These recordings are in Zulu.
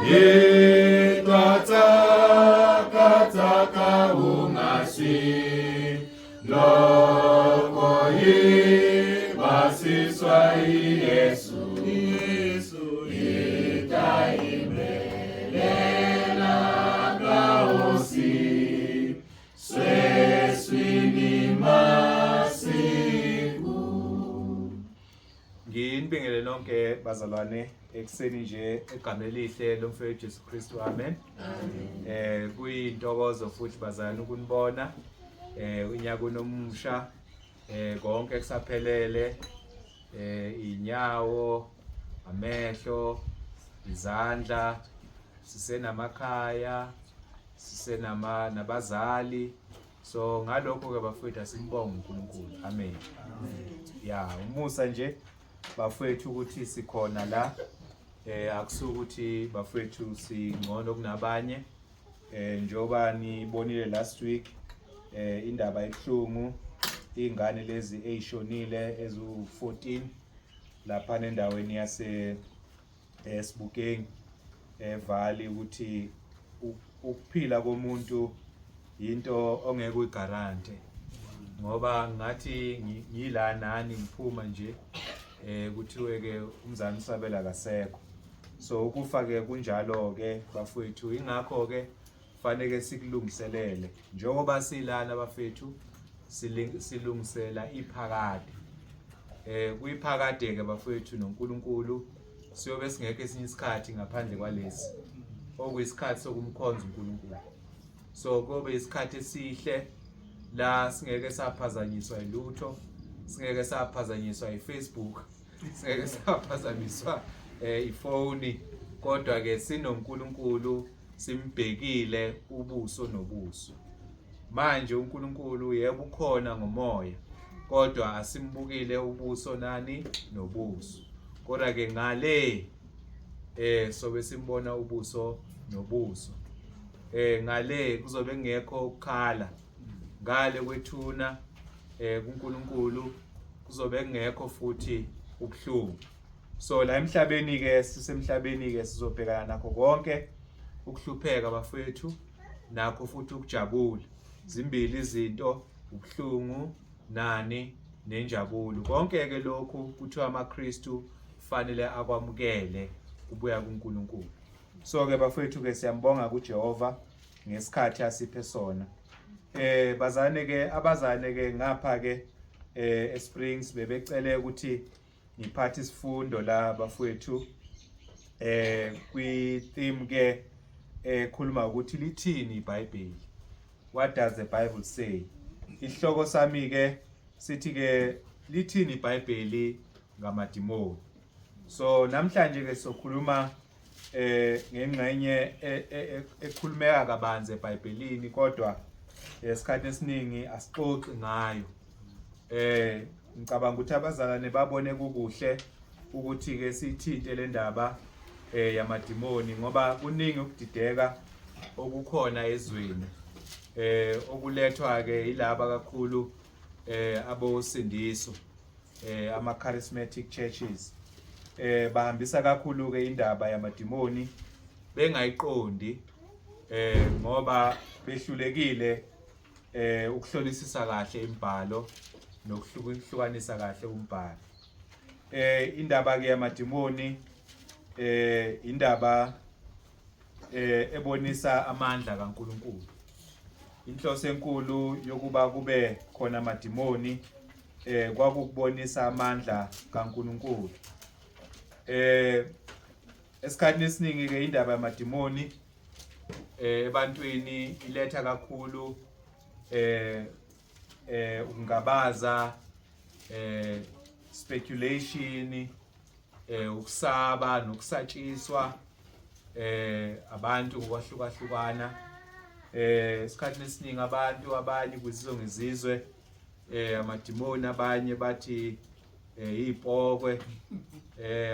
Hi twa tsaka-tsaka wungaswi loko hi basiswa hi Yesu. Hi ta yimbelela ka Hosi sweswi ni masiku. Nginibingelele nonke bazalwane ekuseni nje egameni elihle lomfowethu Jesu Kristu, amen. Amen. Kuyintokozo futhi bazalwane ukunibona unyaka onomusha, konke kusaphelele, inyawo, amehlo, izandla, sisenamakhaya, sisenama nabazali. So ngalokho ke bafowethu asimbonge uNkulunkulu. Amen. Ya, umusa nje bafowethu ukuthi sikhona la, akusuke ukuthi bafowethu singcono kunabanye. Njengoba nibonile last week, indaba ebuhlungu, ingane lezi eyishonile ezu-14 lapha endaweni yase eSibukeng eVali, ukuthi ukuphila komuntu into ongeke uyigarante, ngoba ngathi ngila nani ngiphuma nje kuthiwe ke umzali usabela kasekho. So ukufa ke kunjalo ke bafowethu, ingakho ke fanele sikulungiselele njengoba silana bafethu, silungisela iphakade. Kuyiphakade ke bafowethu noNkulunkulu siyobe singekho esinye isikhathi ngaphandle kwalesi okuyisikhathi sokumkhonza uNkulunkulu. So kobe isikhathi esihle la singeke saphazanyiswa ilutho, singeke saphazanyiswa iFacebook, singeke saphazamiswa ifoni, kodwa ke sinoNkulunkulu simbhekile ubuso nobuso. Manje uNkulunkulu yebo ukhona ngomoya, kodwa asimbukile ubuso nani nobuso. Kodwa ke ngale sobe simbona ubuso nobuso. Ngale kuzobe kungekho ukukhala, ngale kwethuna kuNkulunkulu kuzobe kungekho futhi ubuhlungu. So la emhlabeni ke, sisemhlabeni ke, sizobhekana nakho konke ukuhlupheka bafethu, nakho futhi ukujabula. Zimbili izinto, ubuhlungu nani nenjabulo. Konke ke lokhu kuthiwa amaKristu fanele akwamukele kubuya kuNkulunkulu. So ke bafethu ke siyambonga kuJehova ngesikhathi asiphe sona. Bazane ke, abazane ke ngapha ke eSprings bebecele ukuthi ngiphathe isifundo la bafowethu, kwi theme ke ekhuluma ukuthi lithini iBhayibheli, what does the Bible say. Isihloko sami ke sithi ke lithini iBhayibheli ngamadimoni. So namhlanje ke sokhuluma ngengxenye ekhulumeka kabanzi eBhayibhelini, kodwa esikhathi esiningi asixoxi ngayo. Ngicabanga ukuthi abazalwane babone kukuhle ukuthi ke sithinte le ndaba yamadimoni, ngoba kuningi ukudideka okukhona ezweni okulethwa ke ilaba kakhulu abosindiso, ama charismatic churches, bahambisa kakhulu ke indaba yamadimoni bengayiqondi, ngoba behlulekile ukuhlolisisa kahle imibhalo nokuhlukanisa kahle umbhalo. Indaba ke yamadimoni indaba ebonisa amandla kaNkuluNkulu. Inhloso enkulu yokuba kube khona amadimoni kwakukubonisa amandla kaNkuluNkulu. Esikhathini esiningi ke indaba yamadimoni ebantwini iletha kakhulu ukungabaza, speculation, ukusaba nokusatshiswa abantu ngokwahlukahlukana. Esikhathini esiningi abantu abanye kwizizwe ngezizwe, amadimoni, abanye bathi iy'pokwe,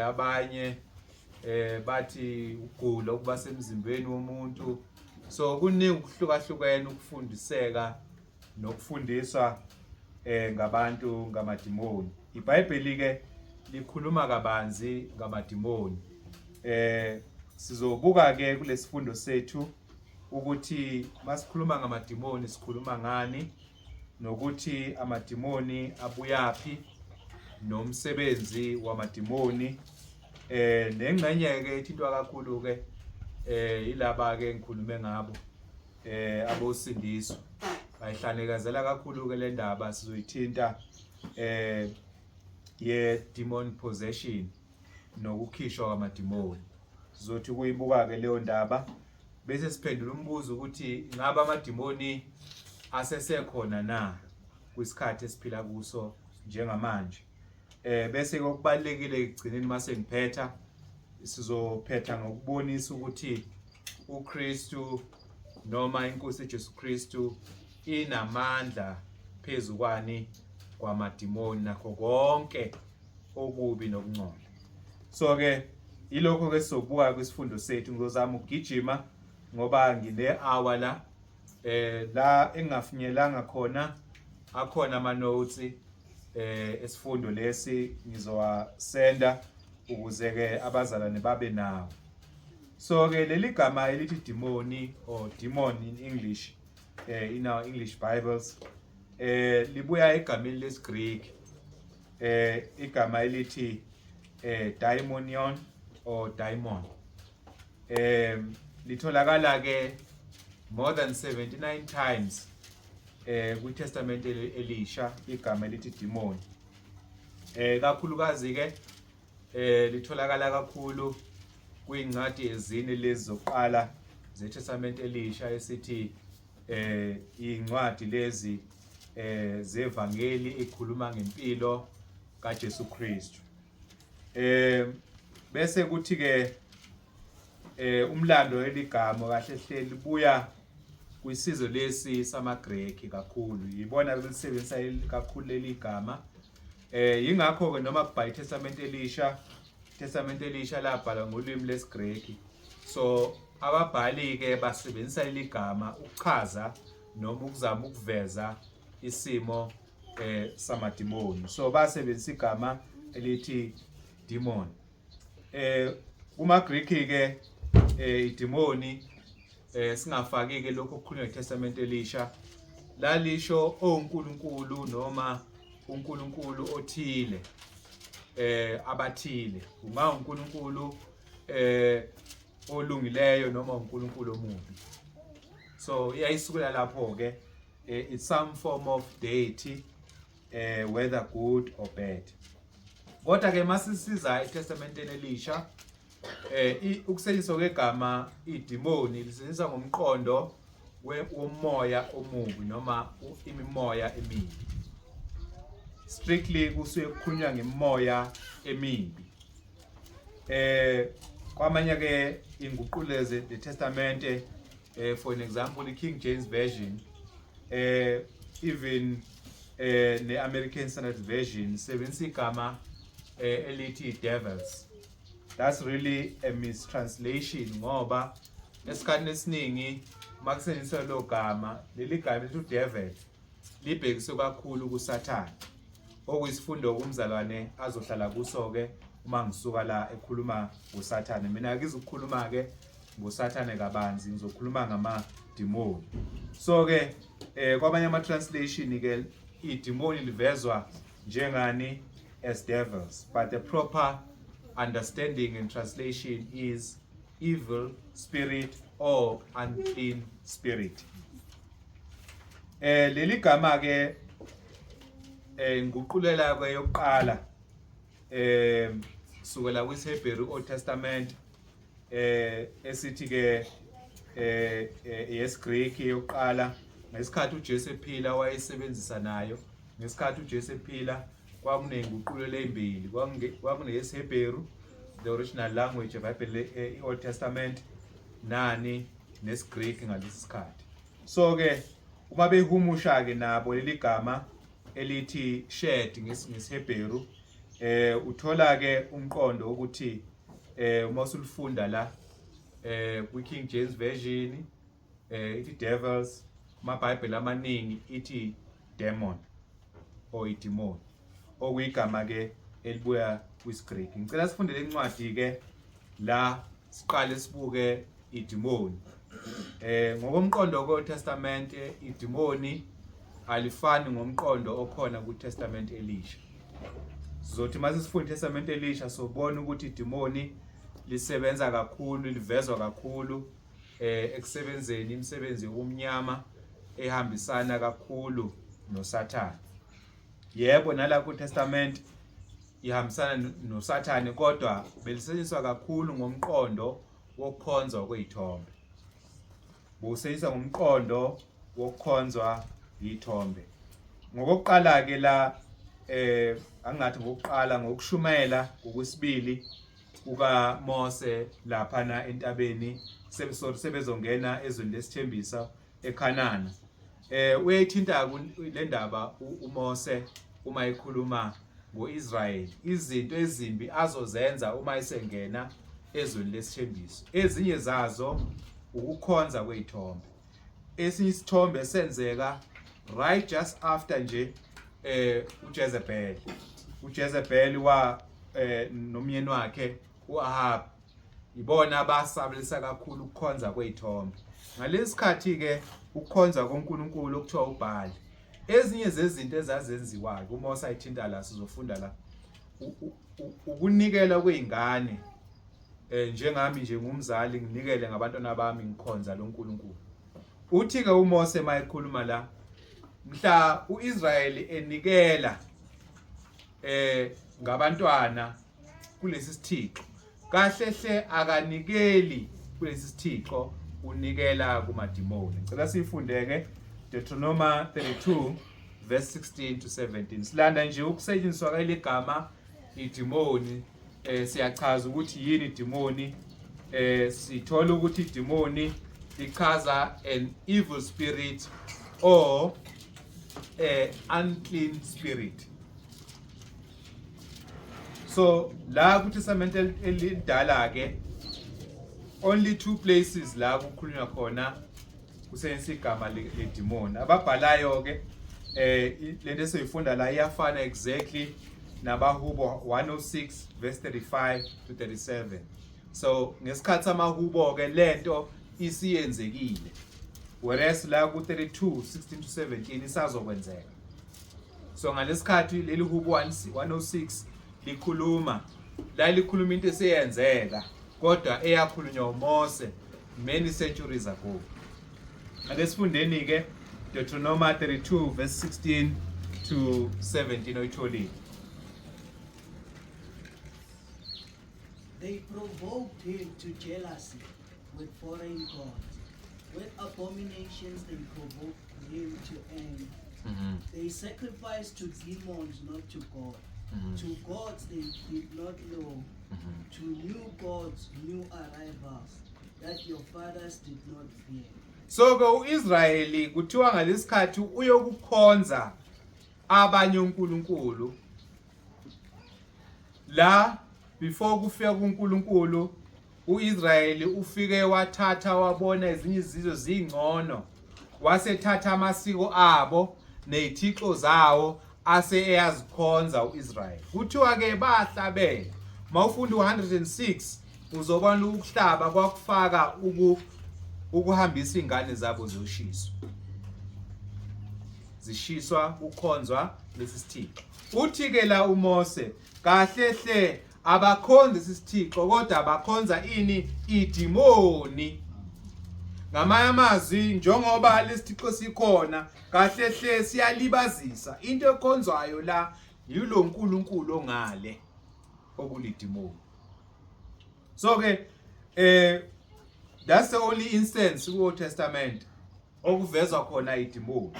abanye bathi ukugula okuba semzimbeni womuntu. So kuningi ukuhlukahlukene ukufundiseka nokufundiswa ngabantu ngamadimoni. iBhayibheli ke likhuluma kabanzi ngamadimoni. Sizobuka ke kulesifundo sethu ukuthi masikhuluma ngamadimoni sikhuluma ngani, nokuthi amadimoni abuyapi, nomsebenzi wamadimoni, nengxenye ke ethintwa kakhulu ke ilaba ke ngikhulume ngabo, abosindiso bayihlanekezela kakhulu ke le ndaba. Sizoyithinta ye demon possession nokukhishwa kwamadimoni. Sizothi kuyibuka ke leyo ndaba bese siphendula umbuzo ukuthi ngabe amadimoni asesekhona na kwisikhathi esiphila kuso njengamanje. Bese okubalekile ekugcineni mase ngiphetha, sizophetha ngokubonisa ukuthi uKristu noma inkosi uJesu Kristu inamandla phezukwani kwamadimoni nakho konke okubi nokungcola. So ke ilokho ke sizobuka kwisifundo sethu. Ngizozama ukugijima ngoba ngine hour la, la engafinyelanga khona akhona ama notes esifundo lesi, ngizowasenda ukuze ke abazalwane babe nawo. So ke leli gama elithi demoni or demon in English, in our English Bibles, libuya egameni lesiGreek, igama elithi daimonion or daimon. Litholakala ke more than 79 times kwiTestament elisha igama elithi demon. Kakhulukazi ke litholakala kakhulu kwincwadi ezine lezi zokuqala zeTestament elisha, esithi incwadi lezi zevangeli ekhuluma ngempilo kaJesu Kristu. Bese kuthi ke umlando eligama kahle hle libuya kwisizwe lesi samaGreki kakhulu, yibona belisebenzisa kakhulu leli gama. Yingakho ke noma kubhala iTestament elisha, iTestament elisha labhalwa ngolwimi lesiGreki, so ababhali ke basebenzisa leli gama ukuchaza noma ukuzama ukuveza isimo samadimoni. So basebenzisa igama elithi demon. Kuma Greek ke idemoni, singafaki ke lokho okukhulunywa eTestament elisha, lalisho onkulunkulu noma uNkulunkulu othile, abathile, kunga uNkulunkulu olungileyo noma uNkulunkulu omubi. So iyayisukela lapho ke, it's some form of deity, whether good or bad. Kodwa ke masisiza eTestamenteni elisha, ukusetshenziswa kwegama idemoni lisetshenziswa ngomqondo womoya omubi noma imimoya emibi. Strictly kusuke kukhulunywa ngemimoya emibi. Kwamanye ke inguqulo ze Testament, for an example i-King James Version, even ne-American Standard Version sebenzisa igama elithi devils. That's really a mistranslation, ngoba esikhathini esiningi makusetshenziswa lo gama, leli gama elithi devil libhekiswe kakhulu kuSathane, okuyisifundo kumzalwane azohlala kuso ke uma ngisuka la ekhuluma ngoSathane. Mina ngizokukhuluma ke ngoSathane kabanzi, ngizokhuluma ngamadimoni. So ke kwamanye ama translation ke idemoni livezwa njengani, as devils, but the proper understanding and translation is evil spirit or unclean spirit. Leli gama ke, nguqulela kweyokuqala sukela kwiHebheru Old Testament, esithi ke yesiGreek yokuqala ngesikhathi uJesu ephila wayesebenzisa nayo. Ngesikhathi uJesu ephila kwakunenguqulo ezimbili, kwakuneyesiHebheru, the original language eBhayibheli, i-Old Testament, nani nesiGreek ngalesi sikhathi. So ke uma behumusha ke nabo leli gama elithi shed ngesiHebheru, uthola ke umqondo ukuthi uma usulifunda la kwi King James Version ithi devils, amaBhayibheli amaningi ithi demon or idemon, okuyigama ke elibuya kwisiGreek. Ngicela sifundele incwadi ke la. Siqale sibuke idimoni. Ngokomqondo ko Testament, idimoni alifani ngomqondo okhona ku Testament elisha. Sizothi mase sifunda iTestament elisha sobona ukuthi idimoni lisebenza kakhulu, livezwa kakhulu ekusebenzeni imisebenzi yobumnyama ehambisana kakhulu noSathane. Yebo, nala ku Testament ihambisana noSathane, kodwa belisetshenziswa kakhulu ngomqondo wokukhonzwa kwezithombe. Busetshenziswa ngomqondo wokukhonzwa yithombe. Ngokokuqala ke la, angathi ngokuqala ngokushumayela ngokwesibili kukaMose laphana entabeni, sebezongena ezweni lesithembisa eKhanana. Uyayithinta le ndaba uMose uma ekhuluma ngoIsrael, izinto ezimbi azozenza uma esengena ezweni lesithembiso. Ezinye zazo ukukhonza kwezithombe. Esinye isithombe senzeka right just after nje uJezebel. UJezebel wa nomyeni wakhe uAhab ibona abasabelisa kakhulu ukukhonza kwezithombe. Ngalesikhathi ke ukukhonza koNkulunkulu okuthiwa uBhali. Ezinye zezinto ezazenziwayo uMose ayithinta la, sizofunda la, ukunikela kweingane. Njengami nje ngumzali, nginikele ngabantwana bami, ngikhonza lo nkulunkulu. Uthi ke uMose mayekhuluma la, mhla uIsrayeli enikela ngabantwana kulesi sithixo, kahle hle akanikeli kulesi sithixo, unikela kumadimoni. Ngicela siyifundeke Deuteronomy 32 verse 16 to 17. Silanda nje ukusetshenziswa kweligama idimoni. Siyachaza ukuthi yini idimoni. Sithola ukuthi idimoni lichaza an evil spirit or a unclean spirit. So la ku Testament elidala ke, only two places la kukhulunywa khona kusebenzisa igama ledimoni. Ababhalayo ke, lento esiyifunda la iyafana exactly nabahubo 106 verse 35 to 37. So ngesikhathi samahubo ke lento isiyenzekile, whereas la ku 32 16 to 17 isazokwenzeka. So ngalesikhathi leli hubo 106 likhuluma la, likhuluma into eseyenzeka kodwa eyakhulunywa uMose many centuries ago. Ake sifundeni ke Deuteronomy 32 verse 16 to 17, oyitholile. They provoked him to jealousy with foreign gods. With abominations they provoked him to anger. They sacrificed to demons, not to God. To gods they did not know, to new gods, new arrivals, that your fathers did not fear. So ke uIsrayeli kuthiwa ngalesikhathi uyokukhonza abanye onkulunkulu la, before kufika kuNkulunkulu, uIsrayeli ufike wathatha, wabona ezinye izizwe zingcono, wasethatha amasiko abo nezithixo zawo, ase eyazikhonza uIsrayeli. Kuthiwa ke bahlabela. Mawufunda u106 uzobona ukuhlaba kwakufaka ukuhambisa ingane zabo ziyoshiswa, zishiswa kukhonzwa lesi sithixo. Uthi ke la uMose, kahle hle abakhonzi isithixo, kodwa bakhonza ini? Idimoni. Ngamanye amazwi, njengoba lesithixo sikhona, kahle hle siyalibazisa. Into ekhonzwayo la yilo nkulunkulu ongale okulidimoni. So ke that's the only instance ku Old Testament okuvezwa khona idimoni.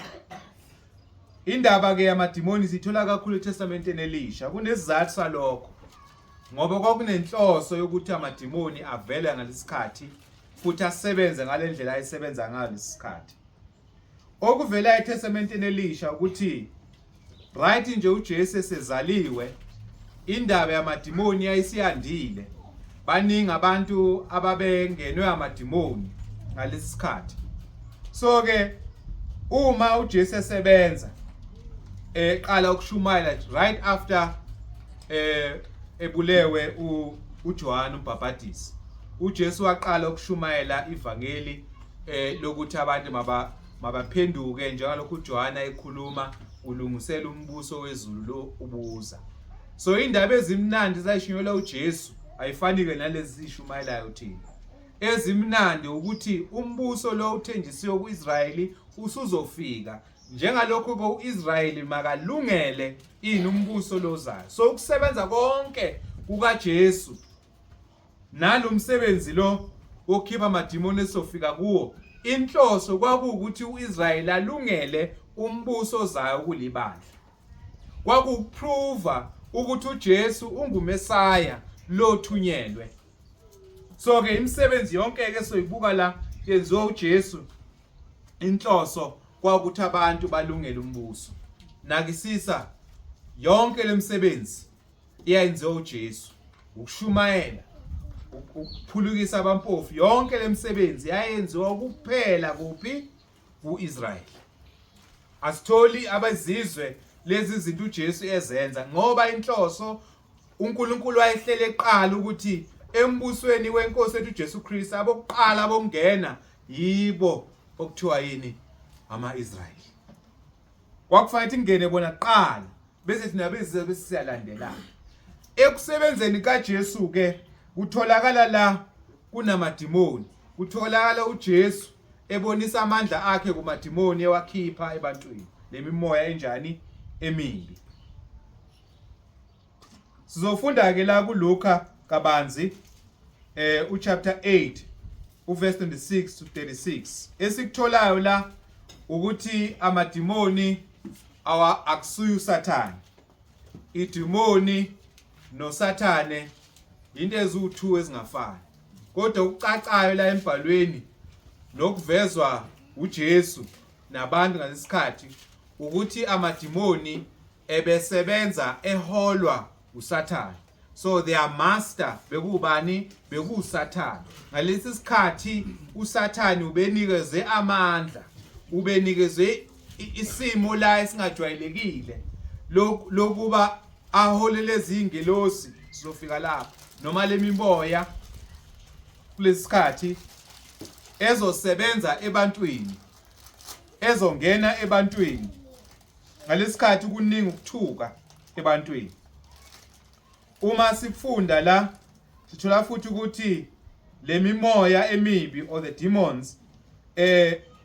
Indaba ke yamadimoni sithola kakhulu eTestamenteni elisha. Kunesizathu salokho, ngoba kwakunenhloso yokuthi amadimoni avele ngalesikhathi futhi asebenze ngalendlela ayisebenza ngayo lesikhathi. Okuvela eTestamenteni elisha ukuthi right nje uJesu esezaliwe, indaba yamadimoni yayisiyandile. Baningi abantu ababengenwe amadimoni ngalesi sikhathi. So ke uma uJesu esebenza, eqala ukushumayela right after ebulewe uJohn uMbhabhadisi. uJesu waqala ukushumayela ivangeli lokuthi abantu mabaphenduke, njengalokhu uJohana ekhuluma, ulungisela umbuso wezulu lo ubuza. So indaba ezimnandi zayishunyelwa uJesu ayifani-ke nalezi zishumayelayo thina. Ezimnandi ukuthi umbuso lo uthenjisiwe kuIsrayeli usuzofika, njengalokhu ke uIsrayeli makalungele ini umbuso lozayo. So ukusebenza konke kukaJesu nalomsebenzi lo wokukhipha amadimoni esofika kuwo, inhloso kwakuwukuthi uIsrayeli alungele umbuso ozayo kulibandla. Kwakuprova ukuthi uJesu unguMesaya lothunyelwe. So ke imisebenzi yonke ke soyibuka la yenziwa uJesu, inhloso kwakuthi abantu balungele umbuso. Nakisisa yonke lemisebenzi iyayenziwa uJesu, ukushumayela, ukuphulukisa abampofu, yonke lemisebenzi yayenziwa kuphela kuphi? KuIsrael. Asitholi abezizwe lezi zinto uJesu ezenza, ngoba inhloso uNkulunkulu wayehlele eqala ukuthi embusweni wenkosi ethu uJesu Kristu abokuqala bokungena yibo okuthiwa yini? Ama-Israyeli. Kwakufanele ingene bona kuqala, bese thina bezizwe bese siyalandelana. Ekusebenzeni kaJesu ke kutholakala la kunamadimoni, kutholakala uJesu ebonisa amandla akhe kumadimoni, ewakhipha ebantwini lemimoya enjani? Emibi. Sizofunda ke la kuLuka kabanzi, uchapter 8 uverse 26 to 36. Esikutholayo la ukuthi amadimoni awa akusuye uSathane. Idimoni noSathane into eziwu2 ezingafani, kodwa ukucacayo la embhalweni nokuvezwa uJesu nabantu ngalesikhathi ukuthi amadimoni ebesebenza eholwa uSathane. So their master bekubani? BekuSathane. Ngalesi sikhathi uSathane ubenikeze amandla, ubenikeze isimo la esingajwayelekile lokuba aholele izingelosi, sizofika lapho, noma lemimoya kulesi sikhathi ezosebenza ebantwini, ezongena ebantwini ngalesikhathi kuningi ukuthuka ebantwini. Uma sifunda la sithola futhi ukuthi lemimoya emibi or the demons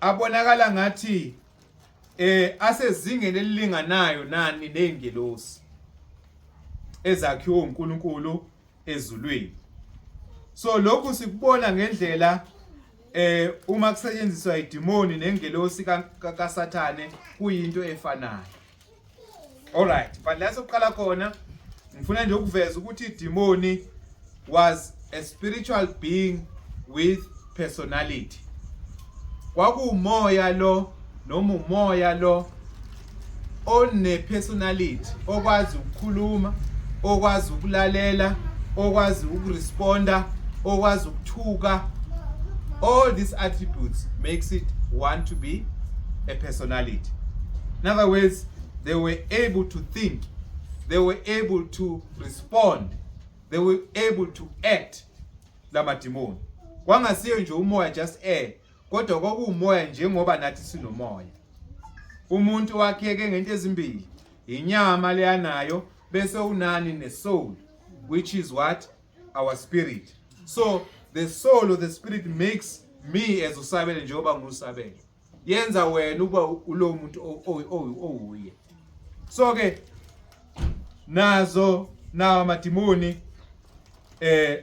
abonakala ngathi asezingeni elilinganayo nani? Nezingelosi ezakhiwe uNkulunkulu ezulwini. So lokhu sikubona ngendlela uma kusetshenziswa idimoni nengelosi kaSathane kuyinto efanayo. Alright, but la soqala khona ngifuna nje ukuveza ukuthi idimoni was a spiritual being with personality. Kwakuumoya lo noma umoya lo one personality, okwazi ukukhuluma, okwazi ukulalela, okwazi ukuresponda, okwazi ukuthuka. All these attributes makes it want to be a personality. In other words, they were able to think, they were able to respond, they were able to act. Lamadimoni kwangasiyo nje umoya, just air, kodwa kwakuwumoya njengoba nathi sinomoya. Umuntu wakheke ngento ezimbili, inyama leyanayo, bese unani? Nesoul, which is what? Our spirit. So the soul or the spirit makes me as uSabele, njengoba ngusabele, yenza wena uba ulo muntu owuye. So ke nazo nawo amadimoni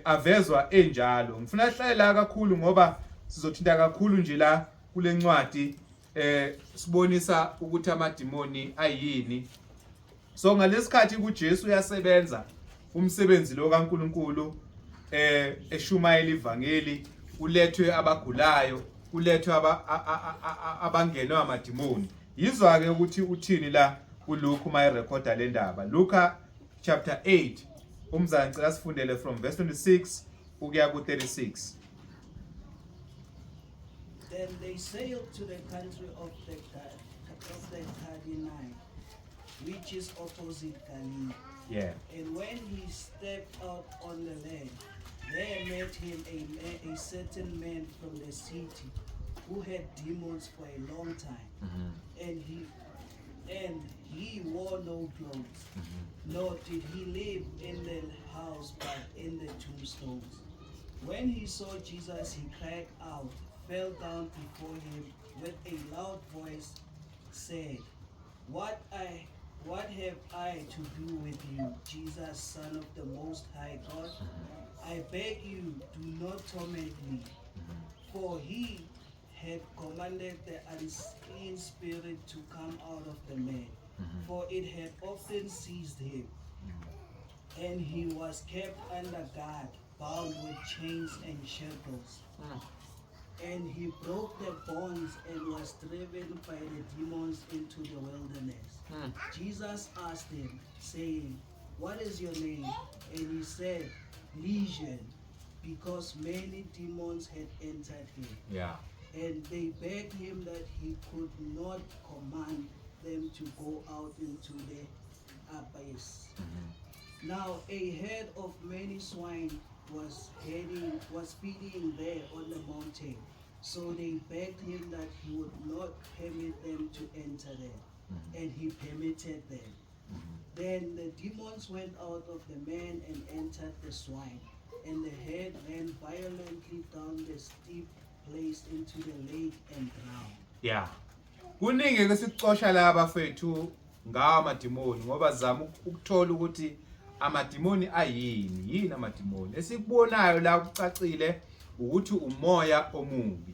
avezwa enjalo. Ngifuna sihlale la kakhulu ngoba sizothinta kakhulu nje la kule ncwadi, sibonisa ukuthi amadimoni ayini. So ngalesikhathi kuJesu uyasebenza umsebenzi lo kaNkuluNkulu, eshumayela ivangeli, kulethwe abagulayo, kulethwe abangenwe amadimoni. Yizwa ke ukuthi uthini la kuLuke uma erekhoda le ndaba. Luka chapter 8, umzana ngicela sifundele from verse 26 ukuya ku-36. Then they sailed to the country of the Gadareni, which is opposite Galilee. And when he stepped out on the land, There met him a certain man from the city who had demons for a long time, and he wore no clothes, nor did he live in the house, but in the tombstones. When he saw Jesus, he cried out, fell down before him with a loud voice, said, What have I to do with you, Jesus, Son of the Most High God? I beg you, do not torment me. For he had commanded the unclean spirit to come out of the man, for it had often seized him. And he was kept under guard, bound with chains and shackles. And he broke the bonds and was driven by the demons into the wilderness. Jesus asked him, saying, "What is your name?" And he said, "Legion," because many demons had entered him. And they begged him that he could not command them to go out into the abyss. Now a herd of many swine was feeding there on the mountain. So they begged him that he would not permit them to enter there. And he permitted them. Then the demons went out of the man and entered the swine. And the herd ran violently down the steep place into the lake and drowned. Yeah. Kuningi ke sikucosha la, bafethu, ngawo amadimoni, ngoba zama ukuthola ukuthi amadimoni ayini, yini amadimoni. Esikubonayo la kucacile ukuthi umoya omubi.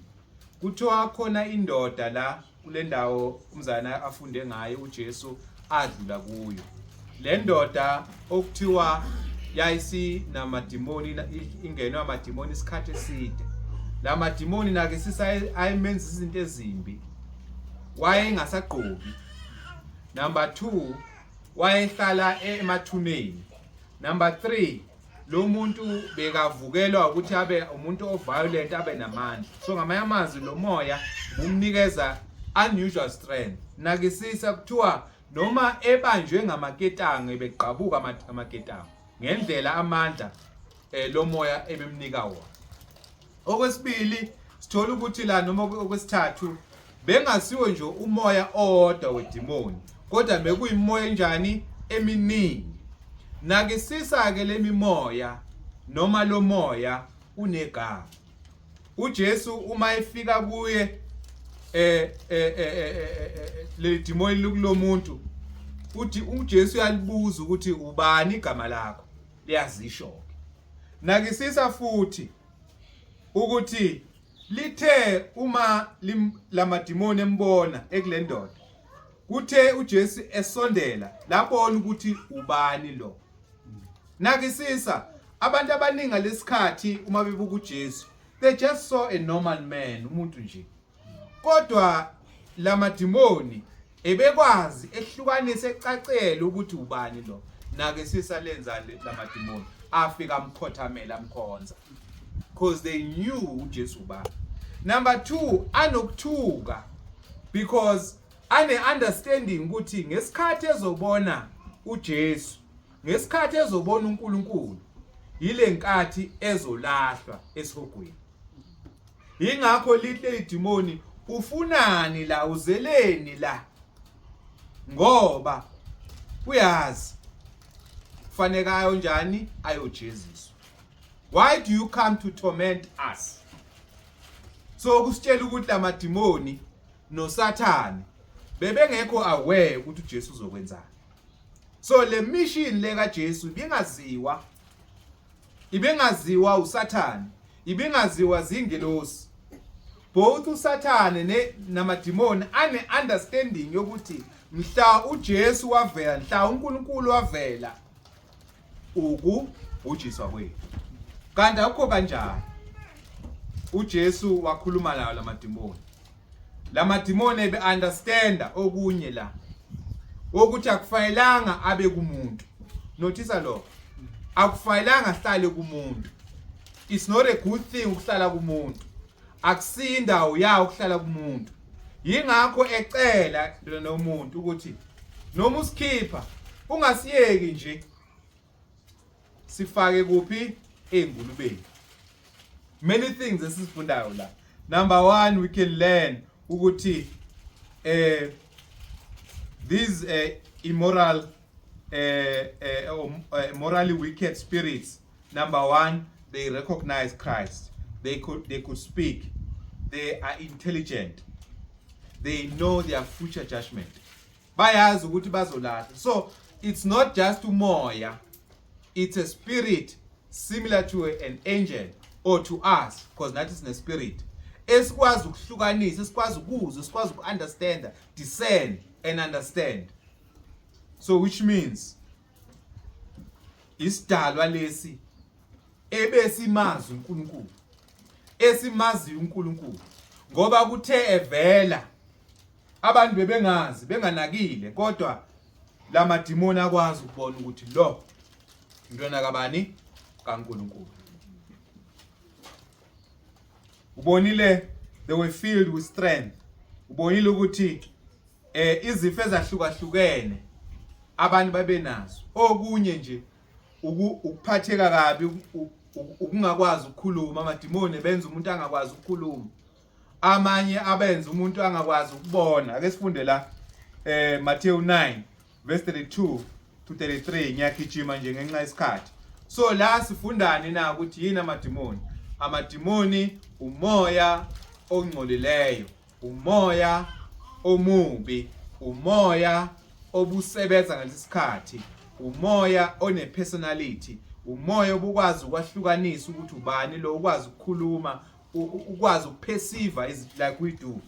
Kuthiwa khona indoda la kule ndawo umzana afunde ngayo uJesu adlula kuyo. Le ndoda okuthiwa yayisinamadimoni, ingenwe amadimoni isikhathi eside. La madimoni nake sisayimenza izinto ezimbi. Wayengasagqoki. Number 2, wayehlala emathuneni. Number 3, lo muntu bekavukelwa ukuthi abe umuntu oviolent, abe namandla. So ngamanye amazwi lo moya umnikeza unusual strength. Nakisisa, kuthiwa noma ebanjwe ngamaketango ebegqabuka amaketango ngendlela amandla lo moya ebemnika wona. Okwesibili, sithola ukuthi la, noma okwesithathu, bengasiwo nje umoya owodwa wedimoni, kodwa bekuyimoya enjani? Eminingi. Nakisisa ke lemimoya noma lo moya unegama. uJesu uma efika kuye, le demoni likulomuntu, uthi uJesu uyalibuza ukuthi ubani igama lakho, liyazisho ke. Nakisisa futhi ukuthi lithe uma lamadimoni embona ekule ndoda, kuthe uJesu esondela labona ukuthi ubani lo. Nakisisa, abantu abaningi lesikhathi uma bebuka uJesu, they just saw a normal man, umuntu nje, kodwa lamadimoni ebekwazi ehlukanise ecacele ukuthi ubani lo. Nakisisa, lenzani lamadimoni? Afika amkhothamela, amkhonza, because they knew uJesu ubani. Number 2, anokuthuka because ane understanding ukuthi ngesikhathi ezobona uJesu, ngesikhathi ezobona uNkulunkulu, yile nkathi ezolahlwa esihogweni. Ingakho lihle idimoni, "Ufunani la? Uzeleni la?" Ngoba uyazi kufanele ayo njani, ayojeziswa. "Why do you come to torment us?" So kusitshela ukuthi lamadimoni noSathane bebengekho aware ukuthi uJesu uzokwenzani. So le mission le kaJesu ibingaziwa, ibingaziwa uSathane, ibingaziwa zingelosi. Both uSathane namadimoni ane understanding yokuthi mhla uJesu wavela, mhla uNkulunkulu wavela, ukubhujiswa kwethu. Kanti akukho kanjani. UJesu wakhuluma nawo lamadimoni. Lamadimoni ebe understanda okunye la ukuthi akufanelanga abe kumuntu. Notice lokho, akufanelanga ahlale kumuntu. It's not a good thing ukuhlala kumuntu, akusindawo yawo ukuhlala kumuntu. Yingakho ecela nomuntu ukuthi noma usikhipha ungasiyeki nje, sifake kuphi? Engulubeni. Many things esizifundayo la. Number 1, we can learn ukuthi these immoral morally wicked spirits, number 1, they recognize Christ. They could speak. They are intelligent. They know their future judgment. Bayazi ukuthi bazolahla. So it's not just umoya, it's a spirit similar to an angel or to us, because nathi sine spirit esikwazi ukuhlukanisa, esikwazi ukuzwa, esikwazi uku-understand, discern and understand. So which means isidalwa lesi ebesimazi uNkulunkulu, esimaziyo uNkulunkulu, ngoba kuthe evela abantu bebengazi, benganakile, kodwa lamadimoni akwazi ukubona ukuthi lo intwana kabani? KaNkulunkulu. Ubonile, they were filled with strength. Ubonile ukuthi izifo ezahlukahlukene abantu babenazo, okunye nje ukuphatheka kabi, ukungakwazi ukukhuluma. Amadimoni benza umuntu angakwazi ukukhuluma, amanye abenza umuntu angakwazi ukubona. Ake sifunde la Matthew 9 verse 32 to 33. Ngiyagijima nje ngenxa yesikhathi. So la sifundani na ukuthi yini amadimoni? Amadimoni umoya ongcolileyo, umoya omubi, umoya obusebenza ngalesikhathi, umoya one-personality, umoya obukwazi ukwahlukanisa ukuthi ubani lo, ukwazi ukukhuluma, ukwazi uku-perceive is like we do.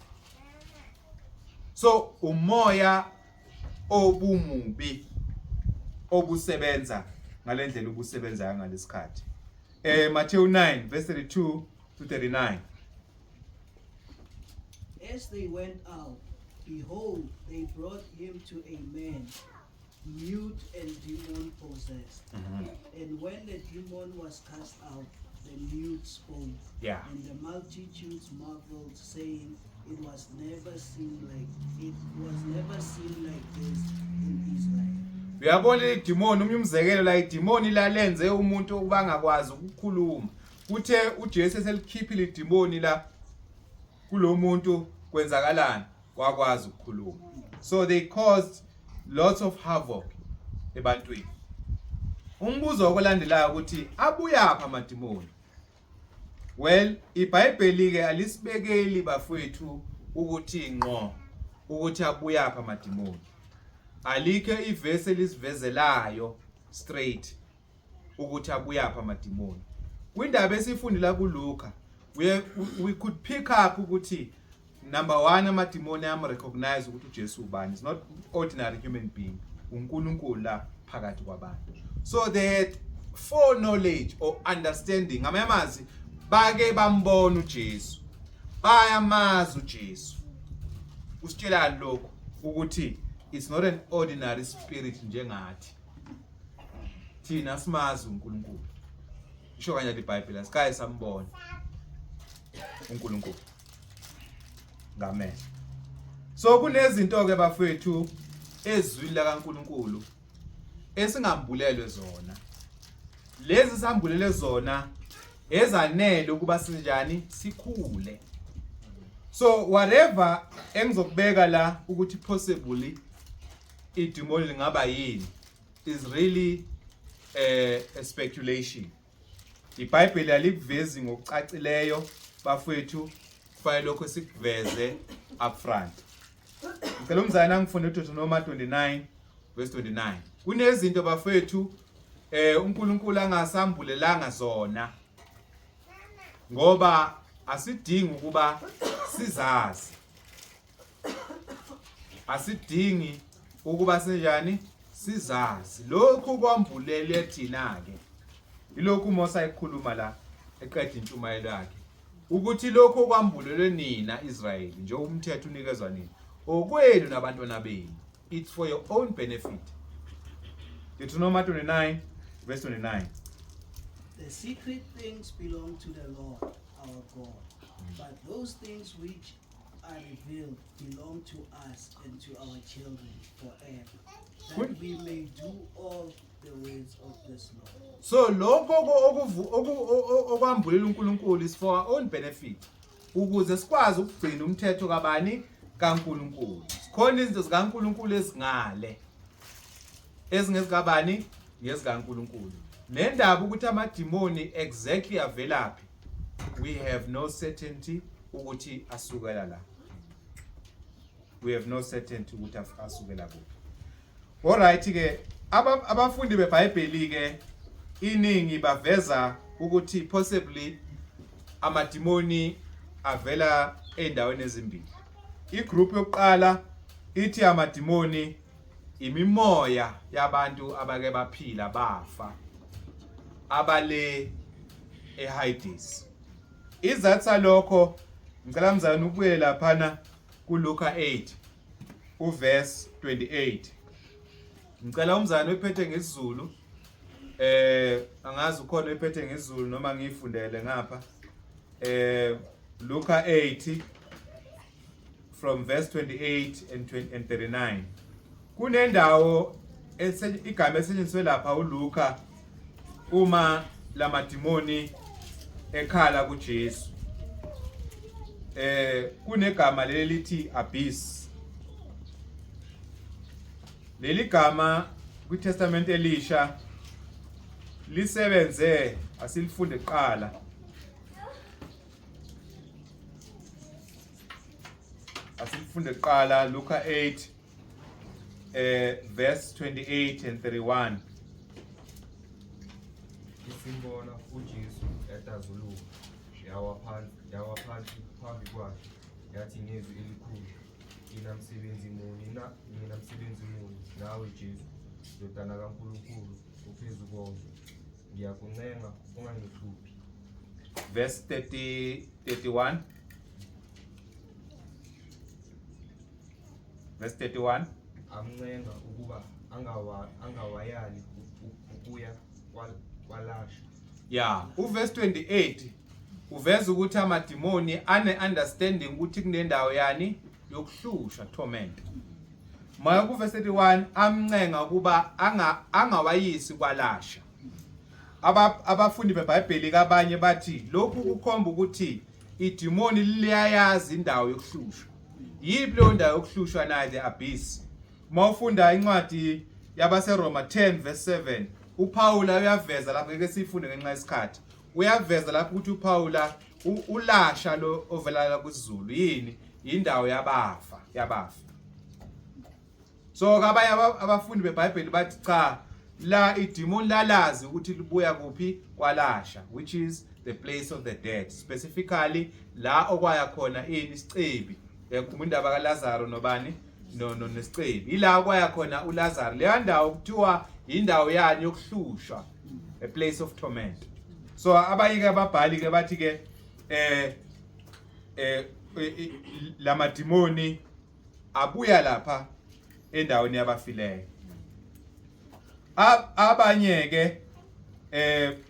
So umoya obumubi obusebenza ngalendlela obusebenza ngalesikhathi. Matthew 9 verse 32 to 39. As they went out, behold, they brought him to a man, mute and demon possessed. And when the demon was cast out, the mute spoke. And the multitudes marveled, saying, It was never seen like this in Israel." Uyabona idimoni, umnye umzekelo la, idimoni lalenze umuntu ukuba angakwazi ukukhuluma. Kuthe uJesu eselikhiphile idimoni la kulo muntu, kwenzakalani? Wakwazi ukukhuluma. So they caused lots of havoc ebantwini. Umbuzo okulandelayo ukuthi abuyaphi amadimoni? Well, iBhayibheli ke alisibekeli, bafowethu, ukuthi ngqo ukuthi abuyaphi amadimoni. Alikho ivesi elisivezelayo straight ukuthi abuyaphi amadimoni. Kwindaba esifundila kuLuka, we could pick up ukuthi number 1, amadimoni am recognize ukuthi uJesu ubani. It's not ordinary human being, uNkulunkulu la phakathi kwabantu. So they had foreknowledge or understanding. Ngamanye amazwi, bake bambona uJesu, bayamazi uJesu. Usitshelani lokho? Ukuthi it's not an ordinary spirit njengathi thina simazi uNkulunkulu. Isho kanjalo iBhayibheli, asikaye sambona uNkulunkulu ngamehlo. So kunezinto ke, bafethu, ezwini likaNkulunkulu esingambulelwe zona. Lezi sambulele zona ezanele ukuba sinjani? Sikhule. So whatever engizokubeka la ukuthi possibly idemon lingaba yini is really a speculation. IBhayibheli alikuvezi ngokucacileyo, bafethu. Kufanele lokho sikuveze upfront. Ngicela umzalwane angifunde uDeuteronomy 29 verse 29. Kunezinto, bafethu, uNkulunkulu angasambulelanga zona ngoba asidingi ukuba sizazi, asidingi ukuba sinjani? Sizazi. Lokhu kwambulele thina ke. Ilokhu uMose ayikhuluma la eqeda intshumayelo yakhe, ukuthi lokhu kwambulelwe nina Israyeli nje, umthetho unikezwa nina, okwenu nabantwana benu. It's for your own benefit. Deuteronomy 29 verse 29. The secret things belong to the Lord our God, but those things which are revealed belong to us and to our children forever, that we may do all the words of this law. So lokho okwambulela uNkulunkulu is for our own benefit, ukuze sikwazi ukugcina umthetho kabani? KaNkulunkulu. Sikhona izinto zikaNkulunkulu ezingale ezingezikabani? NgezikaNkulunkulu. Nendaba ukuthi amadimoni exactly avelaphi, we have no certainty ukuthi asukela la. We have no certainty ukuthi asukela kuphi. Alright ke, abafundi beBhayibheli ke iningi baveza ukuthi possibly amadimoni avela endaweni ezimbili. Igroup yokuqala ithi amadimoni imimoya yabantu abake baphila bafa, abale eHades. Izathu salokho, ngicela mzalwane ubuye laphana kuLuka 8 uverse 28. Ngicela umzalwane oyiphethe ngesiZulu, angazi ukhona oyiphethe ngesiZulu noma ngiyifundele ngapha. Luka 8 from verse 28 and 20 and 39. Kunendawo igama esetshenziswe lapha uLuka uma lamadimoni ekhala kuJesu. Kunegama leli lithi abyss. Leli gama kwiTestament elisha lisebenze, asilifunde kuqala. Asilifunde kuqala Luka 8 verse 28 and 31. Isimbona uJesu yadazuluka, yawa phansi phambi kwakhe, yathi ngezwi elikhulu, "Nginamsebenzi muni na, nginamsebenzi muni nawe Jesu, ndodana kaNkulunkulu ophezu konke? Ngiyakuncenga, ungangihluphi." Verse 30, 31. Verse 31. Amncenga ukuba angawayali ukuya kwalasha. Yeah, uverse 28 uveza ukuthi amadimoni ane understanding ukuthi kunendawo yani yokuhlushwa, torment. Maya ku verse 31 amncenga ukuba angawayisi kwalasha. Abafundi beBhayibheli kabanye bathi lokhu kukhomba ukuthi idimoni liyayazi indawo yokuhlushwa. Yiphi leyo ndawo yokuhlushwa na? The abyss. Mawufunda incwadi yabaseRoma 10 verse 7, uPaula uyaveza lapho, ngeke sifunde ngenxa yesikhathi. Uyaveza lapho ukuthi uPaula ulasha lo ovela kuZulu yini? Indawo yabafa. So abanye abafundi beBhayibheli bathi cha, la idimoni lalazi ukuthi libuya kuphi, kwalasha, which is the place of the dead, specifically la okwaya khona ini? Isicebi. Uyakhumbula indaba kaLazaro nobani? No nesicebi. Ila okwaya khona uLazaro, leya ndawo kuthiwa indawo yani? Yokuhlushwa, a place of torment. So abanye ke ababhali ke bathi ke lamadimoni abuya lapha endaweni yabafileyo. Abanye ke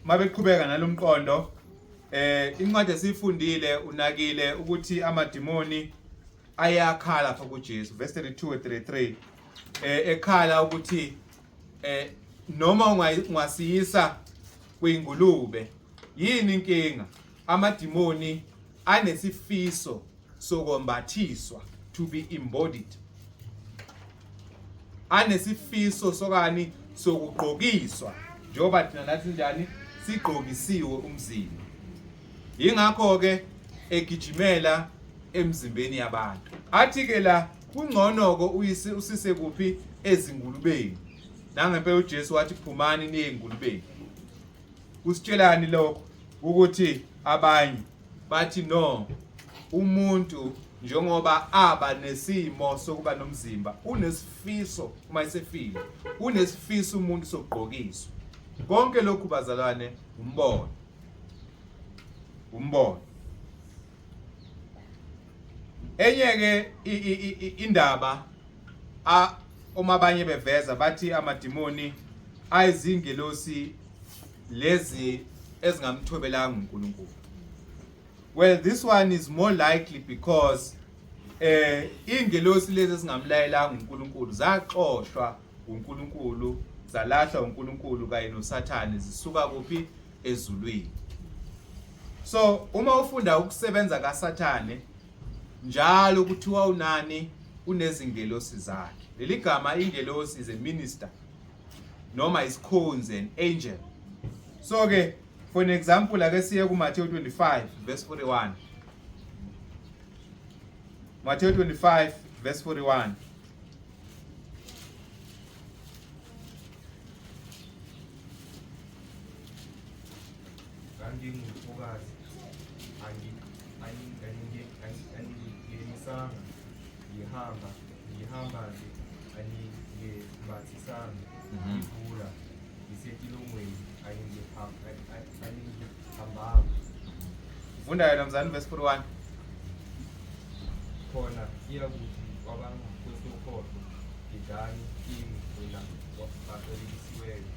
mabeqhubeka nalomqondo, incwadi esifundile, unakile ukuthi amadimoni ayakhala lapha kuJesu, verse 32 and 33, ekhala ukuthi noma ungasiyisa kwingulube, yini inkinga? Amadimoni anesifiso sokombathiswa, to be embodied, anesifiso sokani? Sokugqokiswa, njengoba thina nathi njani? Sigqokisiwe umzimba. Yingakho ke egijimela emzimbeni yabantu. Athi ke la kungcono ko uyise usise kuphi? Ezingulubeni. Nangempela uJesu wathi, "Phumani niye engulubeni." Kusitshelani lokho? Ukuthi abanye bathi no, umuntu njengoba aba nesimo sokuba nomzimba, unesifiso, uma esefile unesifiso umuntu sokugqokiswa. Konke lokhu, bazalwane, umbono, umbono. Enye ke indaba a uma abanye beveza bathi amadimoni ayizingelosi lezi ezingamthobelanga uNkulunkulu. Well, this one is more likely because Ingelosi lezi ezingamlayelanga uNkulunkulu zaxoshwa uNkulunkulu, zalahlwa uNkulunkulu kanye noSathane, zisuka kuphi? Ezulwini. So uma ufunda ukusebenza kaSathane njalo kuthiwa unani? Unezingelosi zakhe. Leli gama ingelosi is a minister noma isikhonzi, an angel. So ke for an example, ake siye kuMatthew 25 verse 41. Matthew 25 verse 41. Ngangingumfokazi, aningingenisanga, ngihamba ngihamba-nje, aningembathisanga, ngigula, ngisetilongweni, aningihambanga. Funda yena mzali verse 41. Khona iyakuthi kwabangakwesokhohlo, Gidani kimi nina baqalekisiweyo,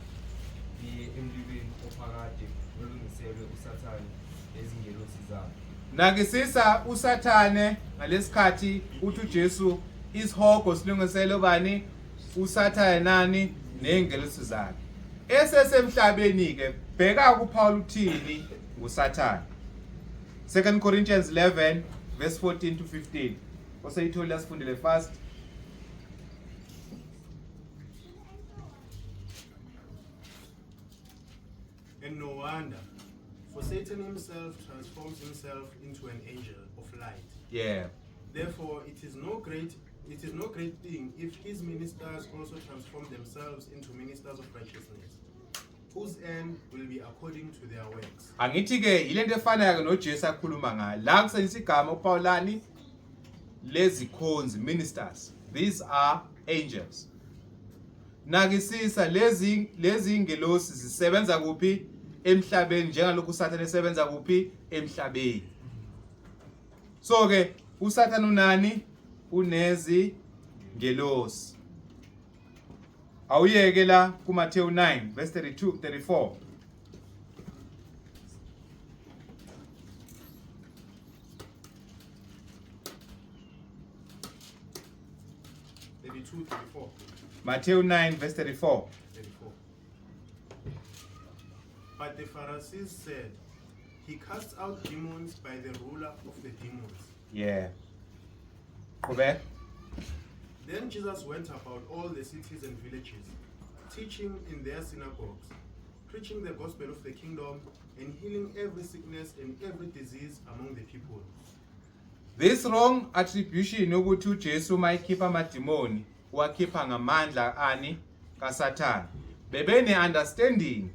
niye emlilweni ophakade olungiselwe uSathane nezingelosi zakhe. Nakisisa uSathane ngalesikhathi uthi uJesu isihogo silungiselwe bani? USathane nani nezingelosi zakhe. Esesemhlabeni ke bheka kuPaul uthini nguSathane. 2 Corinthians 11 verse 14 to 15. Oseyitholile asifundele fast. And no wonder, for Satan himself transforms himself into an angel of light. Therefore, it is no great thing if his ministers also transform themselves into ministers of righteousness, whose end will be according to their works. Angithi ke yilento efanayo ke noJesu akhuluma ngayo. La kusebenzisa igama uPaulani lezikhonzi, ministers. These are angels. Nakisisa lezi ingelosi zisebenza kuphi? Emhlabeni, njengalokhu uSathane esebenza kuphi? Emhlabeni. So ke uSathane unani? Unezi ngelosi. Awuyeke la kuMathewu 9 verse 32 34. 32, 34. Matthew 9 verse 34. 34. But the Pharisees said, "He casts out demons by the ruler of the demons." Yeah. Qhubeka. Then Jesus went about all the cities and villages, teaching in their synagogues, preaching the gospel of the kingdom, and healing every sickness and every disease among the people. This wrong attribution ukuthi uJesu mayikhipha amadimoni wakhipha ngamandla ani kaSathane. Bebene understanding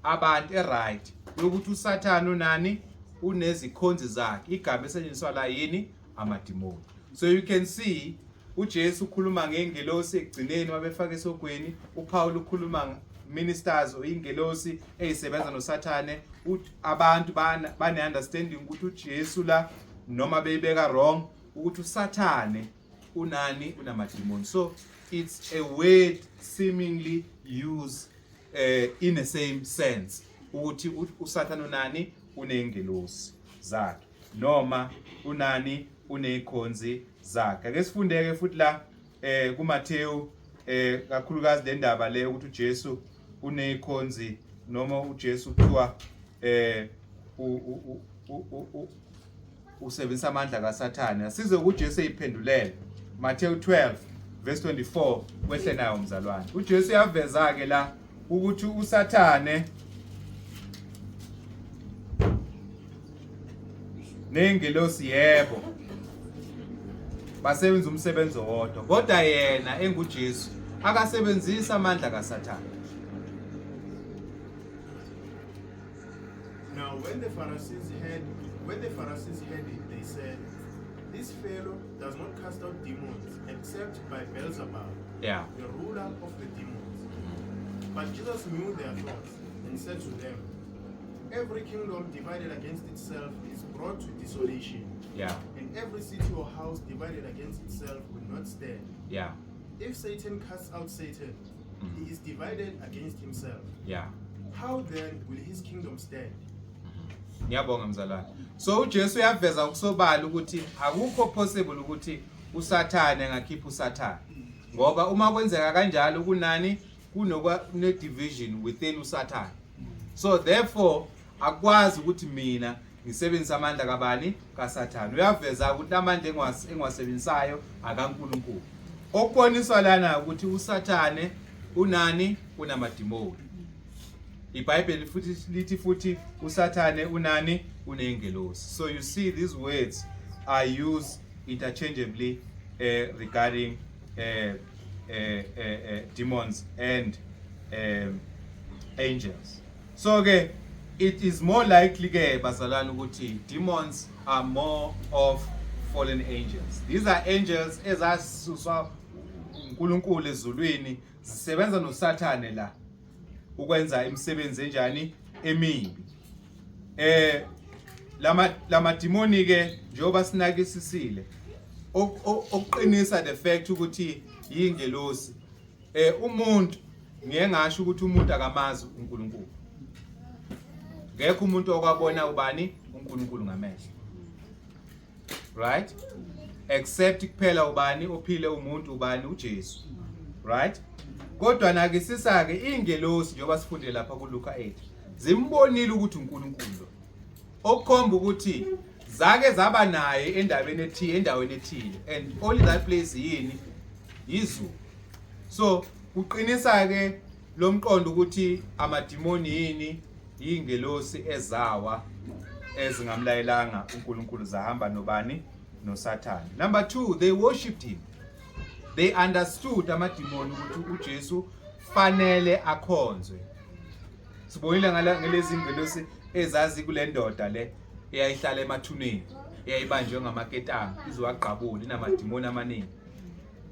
abantu eright yokuthi uSathane unani? Unezikhonzi zakhe. Igama esetshenziswa la yini? Amadimoni. So you can see uJesu ukhuluma ngengelosi ekugcineni wabefaka esogweni, uPaul ukhuluma ministers or ingelosi ezisebenza noSathane. Abantu bane understanding ukuthi uJesu la noma beyibeka wrong ukuthi uSathane unani? Unamadimoni. So it's a word seemingly used in the same sense ukuthi uSathane unani? Unengelosi zakhe noma unani? Unezikhonzi zakhe. Ake sifundeke futhi la kuMathewu, kakhulukazi le ndaba le ukuthi uJesu unezikhonzi noma uJesu kuthiwa usebenzisa amandla kaSathane. Asize kuJesu eyiphendulele. Matthew 12 verse 24, wehle nayo mzalwane. uJesu uyaveza ke la ukuthi uSathane nengelosi yebo basebenza umsebenzi owodwa, kodwa yena enguJesu akasebenzisa amandla kaSathane. Now when the Pharisees heard it, they said, "This fellow does not cast out demons except by Beelzebub, the ruler of the demons." But Jesus knew their thoughts and said to them, "Every kingdom divided against itself is brought to desolation, and every city or house divided against itself will not stand. If Satan casts out Satan, he is divided against himself. How then will his kingdom stand? Ngiyabonga mzalwane. So uJesu uyaveza ukusobala ukuthi akukho possible ukuthi uSathane angakhipha uSathane. Ngoba uma kwenzeka kanjalo kunani kunokwa ne division within uSathane. So therefore akwazi ukuthi mina ngisebenzisa amandla kabani kaSathane. Uyaveza ukuthi amandla engiwasebenzisayo akaNkulunkulu. Okuboniswa lana ukuthi uSathane unani unamadimoni. IBhayibheli futhi lithi futhi uSathane unani unengelosi. So you see these words are used interchangeably regarding demons and angels. So ke it is more likely ke bazalwane ukuthi demons are more of fallen angels. These are angels ezasuswa uNkulunkulu ezulwini zisebenza noSathane la ukwenza imisebenzi enjani emibi. Lama demoni ke njengoba sinakisisile okuqinisa the fact ukuthi yingelosi, umuntu ngiye ngasho ukuthi umuntu akamazi uNkulunkulu. Ngekho umuntu okwabona ubani uNkulunkulu ngamehlo, right? Except kuphela ubani ophile umuntu ubani uJesu, right? Kodwa nakisisa ke ingelosi njengoba sifunde lapha kuLuka 8 zimbonile ukuthi uNkulunkulu lo, okukhomba ukuthi zake zaba naye endabeni ethile, endaweni ethile, and only that place yini izulu. So kuqinisa ke lo mqondo ukuthi amadimoni yini yingelosi ezawa ezingamlayelanga uNkulunkulu zahamba nobani noSathane. Number 2, they worshipped him. They understood amadimoni ukuthi uJesu fanele akhonzwe. Sibonile ngalezi ngelosi ezazi kule ndoda le eyayihlala emathuneni, eyayibanjwe ngamaketanga izowagqabula, inamadimoni amaningi.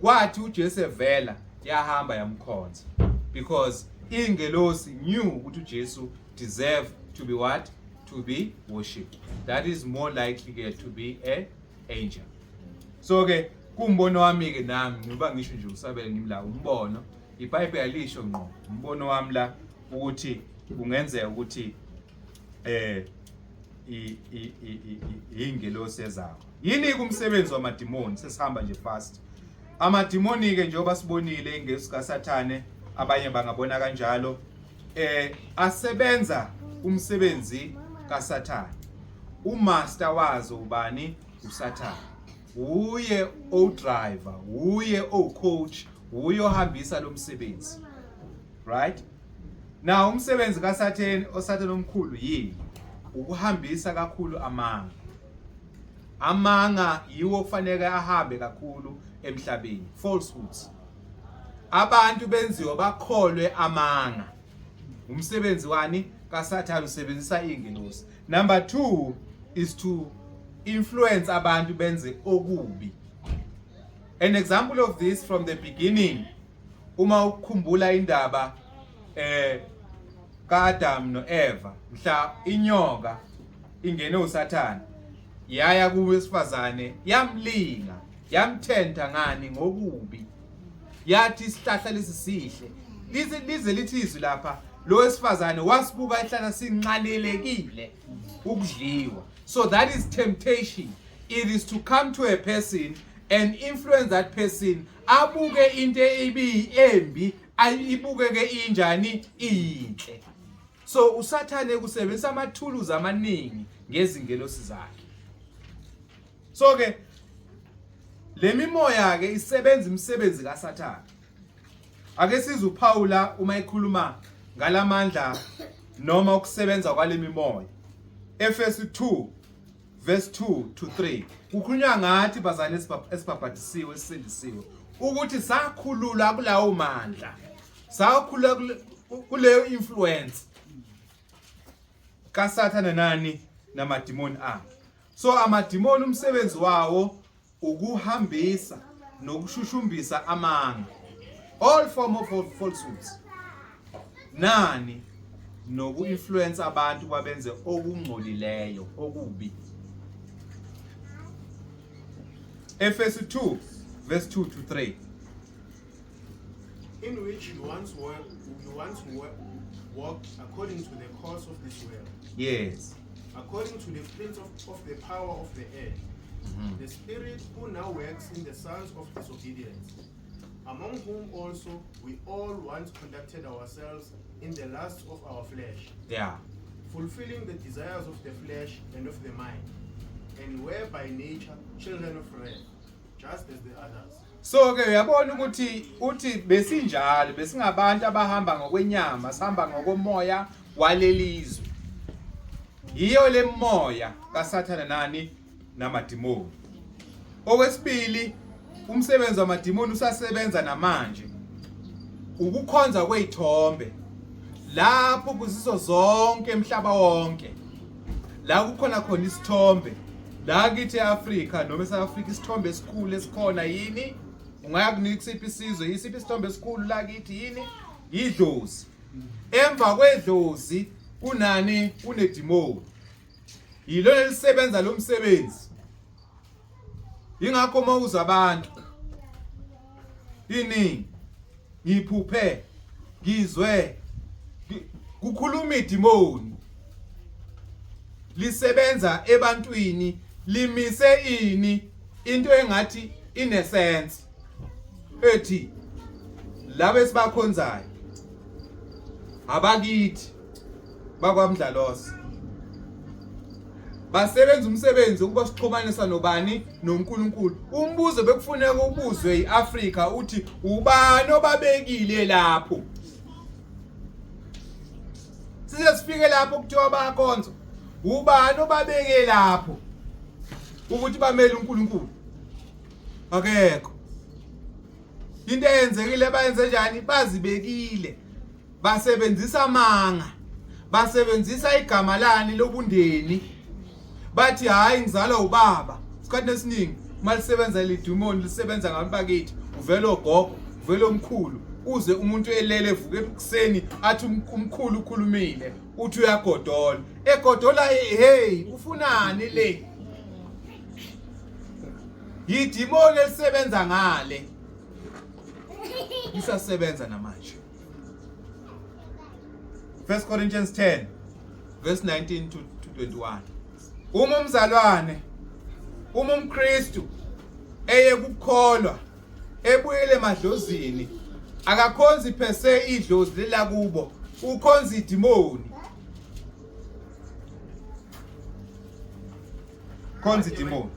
Kwathi uJesu evela yahamba yamkhonza because ingelosi knew ukuthi uJesu deserve to be what? To be worshipped. That is more likely to be a angel. So ke kumbono wami ke nami ngoba ngisho nje usabele ngimi la umbono, iBhayibheli alisho ngqo umbono wami la ukuthi kungenzeka ukuthi ingelosi ezayo. Yini kumsebenzi wamadimoni? Sesihamba nje fast. Amadimoni ke njengoba sibonile ingelosi kaSathane, abanye bangabona kanjalo, asebenza umsebenzi kaSathane. Umaster wazo ubani? USathane. Uye o driver, uye o coach, uye ohambisa lo msebenzi, right? Now umsebenzi kaSathane, oSathane omkhulu yini? Ukuhambisa kakhulu amanga. Amanga yiwo kufanele ahambe kakhulu emhlabeni, falsehoods. Abantu benziwa bakholwe amanga. Umsebenzi wani kaSathane? Usebenzisa ingelosi. Number 2 is to influence abantu benze okubi. An example of this from the beginning, uma ukukhumbula indaba kaAdam noEva, mhla inyoka ingene uSathane yaya kuwesifazane yamlinga, yamthenta ngani ngokubi, yathi isihlahla lesi sihle, lize lithi izwi lapha lo wesifazane wasibuka isihlahla sinxanelekile ukudliwa. So that is temptation. It is to come to a person and influence that person abuke into ebi embi ayibukeke injani iyinhle. So uSathane kusebenzisa amathuluzi amaningi ngezingelosi zakhe. So ke le mimoya ke isebenza imisebenzi kaSathane. Ake size uPaula uma ekhuluma ngalamandla noma ukusebenza kwale mimoya. Efesu 2 verse 2 to 3 kukhulunywa ngathi bazane esibhabhadisiwe esisindisiwe ukuthi sakhululwa kulawo mandla, sakhululwa kuleyo influence kaSathane nani namadimoni akhe. So amadimoni umsebenzi wawo ukuhambisa nokushushumbisa amanga, all form of falsehoods, nani noku-influence abantu babenze okungcolileyo okubi. Efesu 2 verse 2 to 3. In which you once were, walked according to the course of this world, According to the prince of the power of the air, the spirit who now works in the sons of disobedience, among whom also we all once conducted ourselves in the lusts of our flesh, fulfilling the desires of the flesh and of the mind, and were by nature children of wrath, just as the others. So ke uyabona ukuthi uthi besinjalo, besingabantu abahamba ngokwenyama, sihamba ngokomoya walelizwe. Yiyo lemoya kaSathana nani namadimoni. Okwesibili, umsebenzi wamadimoni usasebenza namanje. Ukukhonza kwezithombe lapho kuzizo zonke emhlaba wonke. La kukhona khona isithombe la kithi eAfrika noma eSouth Africa, isithombe esikhulu esikhona yini? Ungaya kunika isiphi isizwe, isiphi isithombe esikhulu la kithi? Yini? Idlozi. Emva kwedlozi kunani? Kunedimoni. Yilona elisebenza lo msebenzi. Ingakho uma uzwa abantu iningi, "Ngiphuphe, ngizwe," kukhuluma idimoni lisebenza ebantwini, limise ini into engathi inesense, ethi laba esibakhonzayo abakithi bakwaMdlalose basebenza umsebenzi ukuba sixhumanisa nobani? NoNkulunkulu. Umbuzo bekufuneka ubuzwe iAfrika uthi, ubani obabekile lapho? Size sifike lapho kuthiwa bayakhonza, ubani obabeke lapho ukuthi bamele uNkulunkulu? Akekho. Into eyenzekile, bayenze njani? Bazibekile, basebenzisa amanga, basebenzisa igama lani lobundeni, bathi, "Hayi, ngizalwa ubaba." Isikhathi esiningi uma lisebenza lidimoni, lisebenza ngabantu bakithi, uvela ogogo, uvela omkhulu, uze umuntu elele evuke ekuseni athi umkhulu ukhulumile, uthi uyagodola, egodola, hey, ufunani le? Yidimoni elisebenza ngale, lisasebenza namanje. 1 Corinthians 10 verse 19 to 21. Uma umzalwane, uma umKristu eye kukholwa, ebuyele emadlozini, akakhonzi per se idlozi lelakubo, ukhonza idimoni, khonza idimoni.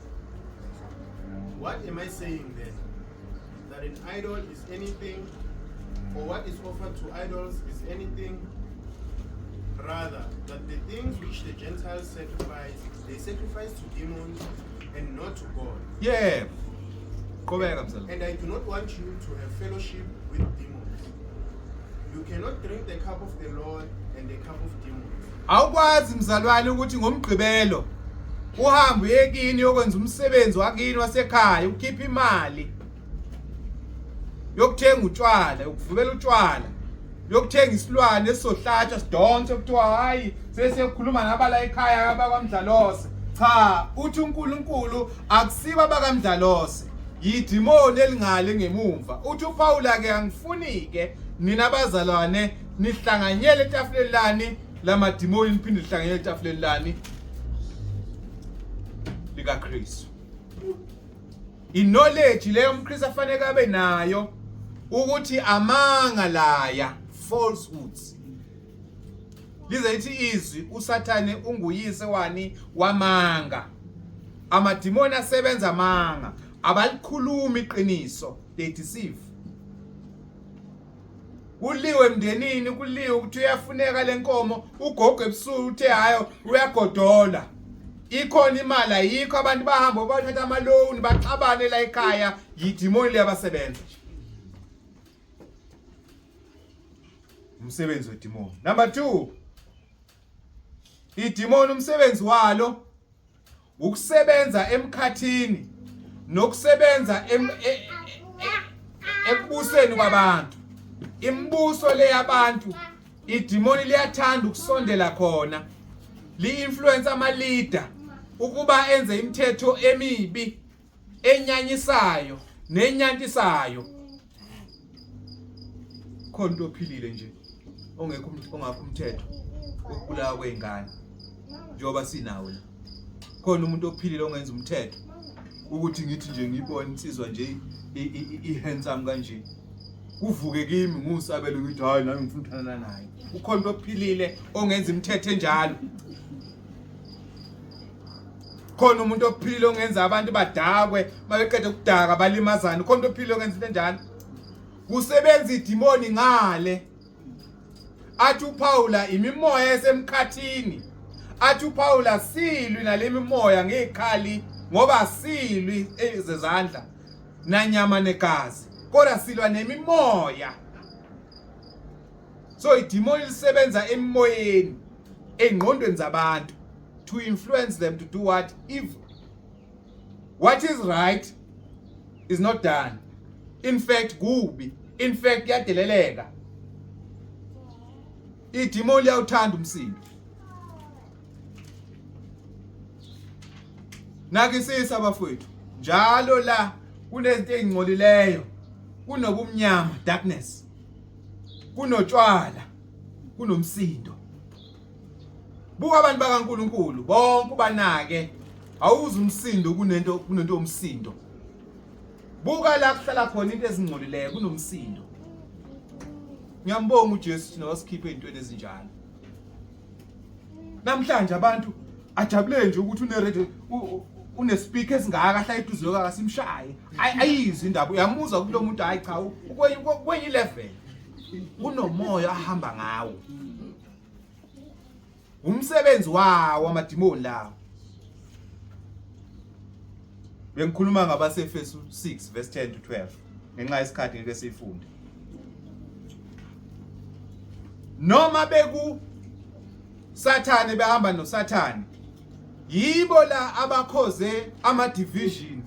What am I saying then? That an idol is anything, or what is offered to idols is anything? Rather, that the things which the Gentiles sacrifice, they sacrifice to demons and not to God. Yebo, qhubeka, mzalwane. And I do not want you to have fellowship with demons. You cannot drink the cup of the Lord and the cup of demons. Awukwazi, mzalwane, ukuthi ngomgqibelo uhambe uye kini yokwenza umsebenzi wakini wasekhaya, ukhiphe imali yokuthenga utshwala, yokuvubela utshwala, yokuthenga isilwane esizohlatshwa, sidonse, kuthiwa hayi, sesiyokhuluma nabala ekhaya abakwaMdlalose. Cha, uthi uNkulunkulu akusibo abakaMdlalose, yidimoni elingale ngemumva. Uthi uPaula ke, angifuni ke nina bazalwane nihlanganyele etafuleni lani lamadimoni, niphinde nihlanganyele etafuleni lani likaKristu. Iknowledge leyo umKristu afanele abe nayo ukuthi amanga laya, falsehoods. Lize lithi izwi, uSathane unguyise wani? Wamanga. Amadimoni asebenza amanga, abalikhulumi iqiniso, they deceive. Kuliwe emndenini, kuliwe ukuthi uyafuneka lenkomo, ugogo ebusuku uthe hayo, uyagodola, ikhona imali, ayikho, abantu bahamba bathatha ama-loan, baxabane la ekhaya. Yidimoni liyabasebenza nje, umsebenzi wedimoni. Number 2, idimoni umsebenzi walo ukusebenza emkhathini nokusebenza ekubuseni kwabantu. Imibuso le yabantu, idimoni liyathanda ukusondela khona, li-influence ama-leader ukuba enze imithetho emibi, enyanyisayo nenyantisayo. Khona into ophilile nje ongekho ongakho umthetho wokubulawa kwezingane. Njengoba sinawo la. Khona umuntu ophilile ongenza umthetho ukuthi ngithi nje ngibone insizwa nje i-handsome kanje. Kuvuke kimi ngusabelo ngithi hayi nami ngifuna ukuthandana naye. Ukhona umuntu ophilile ongenza imithetho enjalo. Khona umuntu ophilile ongenza abantu badakwe mabeqeda ukudaka balimazane. Khona umuntu ophilile ongenza into enjalo. Kusebenza idimoni ngale. Athi uPaula imimoya esemkhathini. Athi uPaula silwi nalemimoya ngezikhali ngoba silwi ezezandla nanyama negazi kodwa silwa nemimoya. So idimoni lisebenza emimoyeni engqondweni zabantu to influence them to do what evil. What is right is not done. In fact kubi, in fact kuyadeleleka. Idimoni liyawuthanda umsindo. Nakisisa bafowethu, njalo la kunezinto ezingcolileyo, kunobumnyama, darkness. Kunotshwala, kunomsindo. Buka abantu bakaNkuluNkulu bonke ubanake awuze umsindo kunento kunento yomsindo. Buka la kuhlala khona into ezingcolileyo kunomsindo. Ngiyambonga uJesu thina wasikhipha ezintweni ezinjalo. Namhlanje abantu ajabule nje ukuthi une radio une speaker esingaka hlala eduze kwakhe simshaye. Ayizwe indaba uyamuzwa kulo muntu hayi cha kwenye level. Kunomoya ahamba ngawo. Umsebenzi wawo amadimoni lawo. Bengikhuluma ngabaseEfesu 6 verse 10 to 12 ngenxa yesikhathi ngeke sifunde. Noma beku Sathane behamba noSathane yibo la abakhoze ama division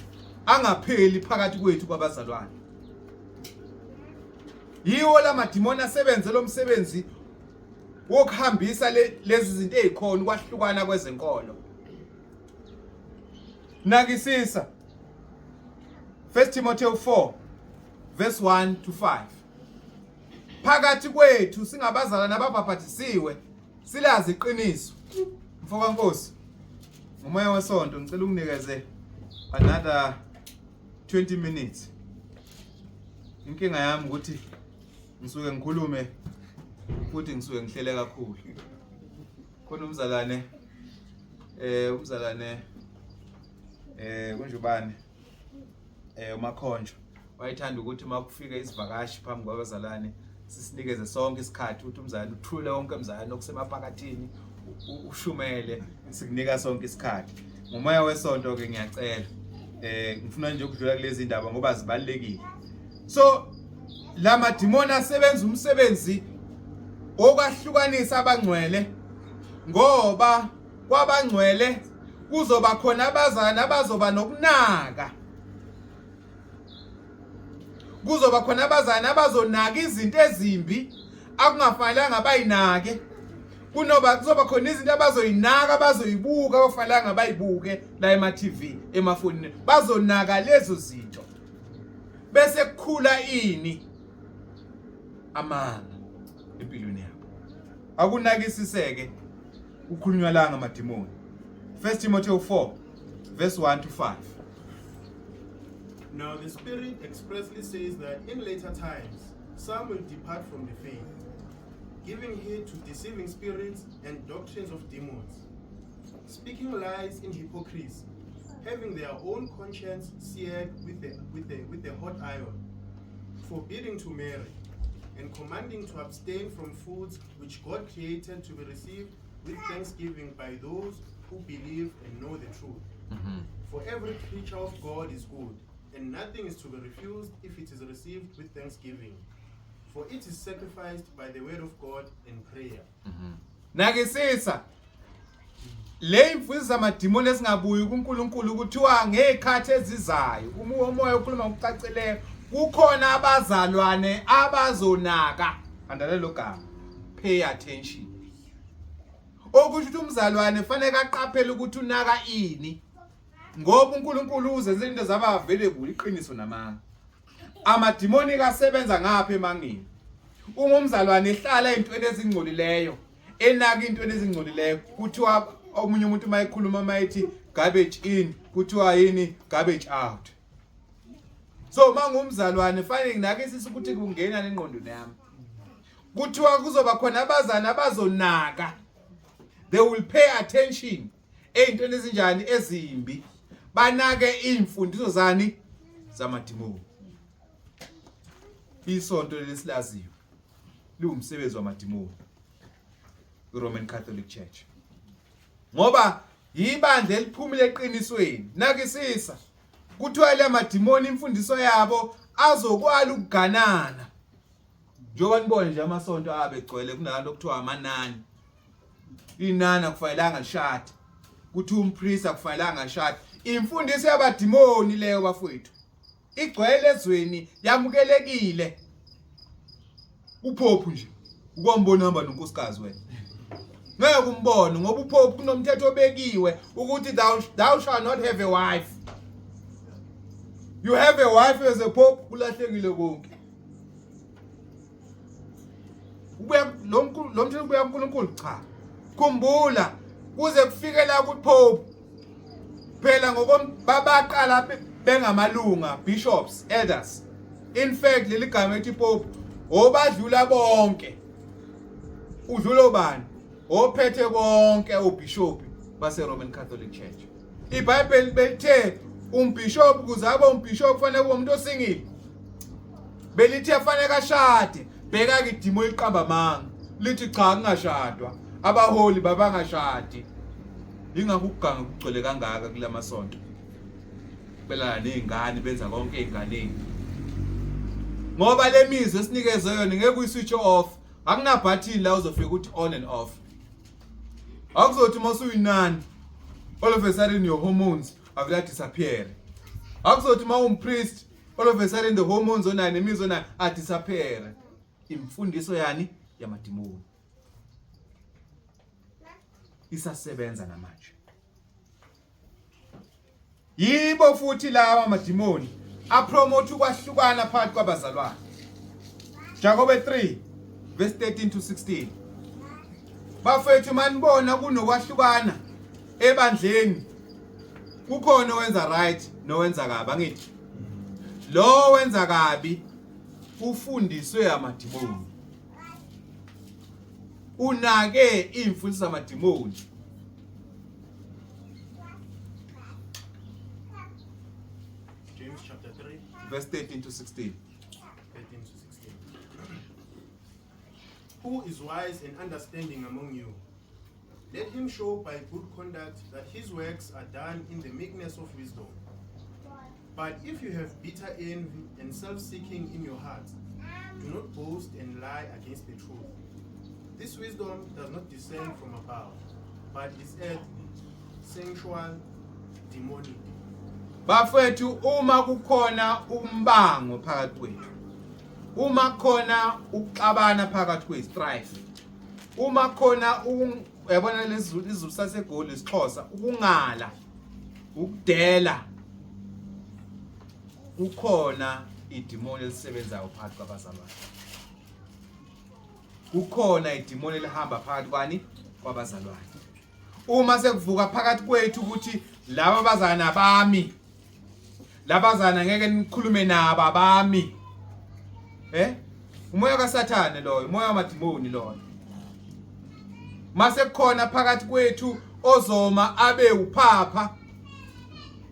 angapheli phakathi kwethu kwabazalwane. Yiwo la madimoni asebenze lo msebenzi wokuhambisa lezi zinto ezikhona ukwahlukana kwezenkolo. Nakisisa 1 Timothy 4 verse 1 to 5. Phakathi kwethu singabazalwane ababhabhadisiwe silazi iqiniso. Mfoka Nkosi, ngomoya wesonto ngicela unginikeze another 20 minutes. Inkinga yami ukuthi ngisuke ngikhulume futhi ngisuke ngihlele kakhulu. Khona umzalwane umzalwane kunjubane uMakhonjwa wayethanda ukuthi uma kufika isivakashi phambi kwabazalwane sisinikeze sonke isikhathi ukuthi umzalwane uthule wonke umzalwane okusemaphakathini ushumele sikunika sonke isikhathi. Ngomoya wesonto ke ngiyacela ngifuna nje ukudlula kulezi ndaba ngoba zibalulekile. So la madimoni asebenza umsebenzi wokwahlukanisa abangcwele ngoba kwabangcwele kuzoba khona abazana abazoba nokunaka. Kuzoba khona abazana abazonaka izinto ezimbi akungafanelanga bayinake. Kunoba kuzoba khona izinto abazoyinaka abazoyibuka abafanelanga bayibuke la ema TV emafonini bazonaka lezo zinto. Bese kukhula ini amanga empilweni yabo. Akunakisiseke kukhulunywa la ngamadimoni. 1 Timothy 4 verse 1 to 5. Now the Spirit expressly says that in later times some will depart from the faith, giving heed to deceiving spirits and doctrines of demons, speaking lies in hypocrisy, having their own conscience seared with the hot iron, forbidding to marry, and commanding to abstain from foods which God created to be received with thanksgiving by those who believe and know the truth. For every creature of God is good, and nothing is to be refused if it is received with thanksgiving. For it is sacrificed by the word of God and prayer. Nakisisa le imfundiso zamadimoni esingabuyi kuNkulunkulu kuthiwa ngezikhathi ezizayo uma umoya ukhuluma ngokucacileyo kukhona abazalwane abazonaka andalelo gama pay attention okusho ukuthi umzalwane fanele aqaphele ukuthi unaka ini ngoba uNkulunkulu uzenze into zaba available iqiniso namanga. Amadimoni kasebenza ngapha emangeni. Uma umzalwane ehlala ezintweni ezingcolileyo enaka into ezingcolileyo kuthiwa Omunye umuntu mayekhuluma mayethi garbage in, kuthiwa yini? Garbage out. So mangumzalwane fanele nginakisise ukuthi kungena nengqondweni yami. Kuthiwa kuzoba khona abazana abazonaka, they will pay attention ey'ntweni ezinjani ezimbi, banake iy'mfundiso zani zamadimoni. Isonto lesilaziyo liwumsebenzi wamadimoni, iRoman Catholic Church, ngoba yibandla eliphumile eqinisweni. Nakisisa, kuthiwa lamadimoni imfundiso yabo azokwala ukuganana. Njengoba nibone nje amasonto abe egcwele kunalento okuthiwa amanani, inani akufanelanga lishade, kuthi umpriest akufanelanga ashade. Imfundiso yabadimoni leyo bafowethu, igcwele ezweni, yamukelekile. Uphophu nje ukwambona hamba nonkosikazi wena ngeke umbone, ngoba uphophu kunomthetho obekiwe ukuthi thou shall not have a wife. You have a wife as a pope, kulahlekile konke. Ubuya lo lo mthetho ubuya kuNkulunkulu? Cha, khumbula kuze kufike la kuPope phela ngokombabaqala bengamalunga, bishops, elders. In fact, leli gama ethi Pope obadlula bonke, udlula obani? Ophethe bonke ubishop base Roman Catholic Church. IBhayibheli belithe umbishop kuze abe umbishop kufanele kube umuntu osingile, belithe afanele kashade. Bheka ke idimo liqamba amanga, lithi cha, kungashadwa, abaholi babangashadi. Ingakho ukuganga kugcwele kangaka kulamasonto, belala nezingane, benza konke ezinganeni, ngoba le mizwa esinikezwe yona ngeke uyiswitch off. Akunabhathini la uzofika ukuthi on and off. Akuzothi uma usuyinani, all of a sudden your hormones avela disappear. Akuzothi uma umpriest, all of a sudden the hormones onayo nemizwa onayo adisappear. Imfundiso yani yamadimoni isasebenza namanje. Yibo futhi lawa amadimoni apromote ukwahlukana phakathi kwabazalwane. Jakobe 3 verse 13 to 16. Bafethu, manibona kunokwahlukana ebandleni, kukhona owenza right nowenza kabi, angithi lo wenza kabi ufundiswe amadimoni, unake imfundiso zamadimoni. James chapter 3, verse 13 to 16. 13 to 16. Who is wise and understanding among you? Let him show by good conduct that his works are done in the meekness of wisdom. But if you have bitter envy and self seeking in your hearts, do not boast and lie against the truth. This wisdom does not descend from above, but is earthly, sensual, demonic. Bafethu, uma kukhona umbango phakathi kwethu, uma khona ukuxabana phakathi kwethu, strife, uma khona, uyabona lezi izulu saseGoli, isiXhosa, ukungala, ukudela, kukhona idimoni elisebenzayo phakathi kwabazalwane, kukhona idimoni elihamba phakathi kwani kwabazalwane. Uma sekuvuka phakathi kwethu ukuthi laba bazana bami, labazana ngeke nikhulume nabo abami, umoya kaSathane loyo, umoya wamadimoni loyo. Mase kukhona phakathi kwethu ozoma abe uphapha,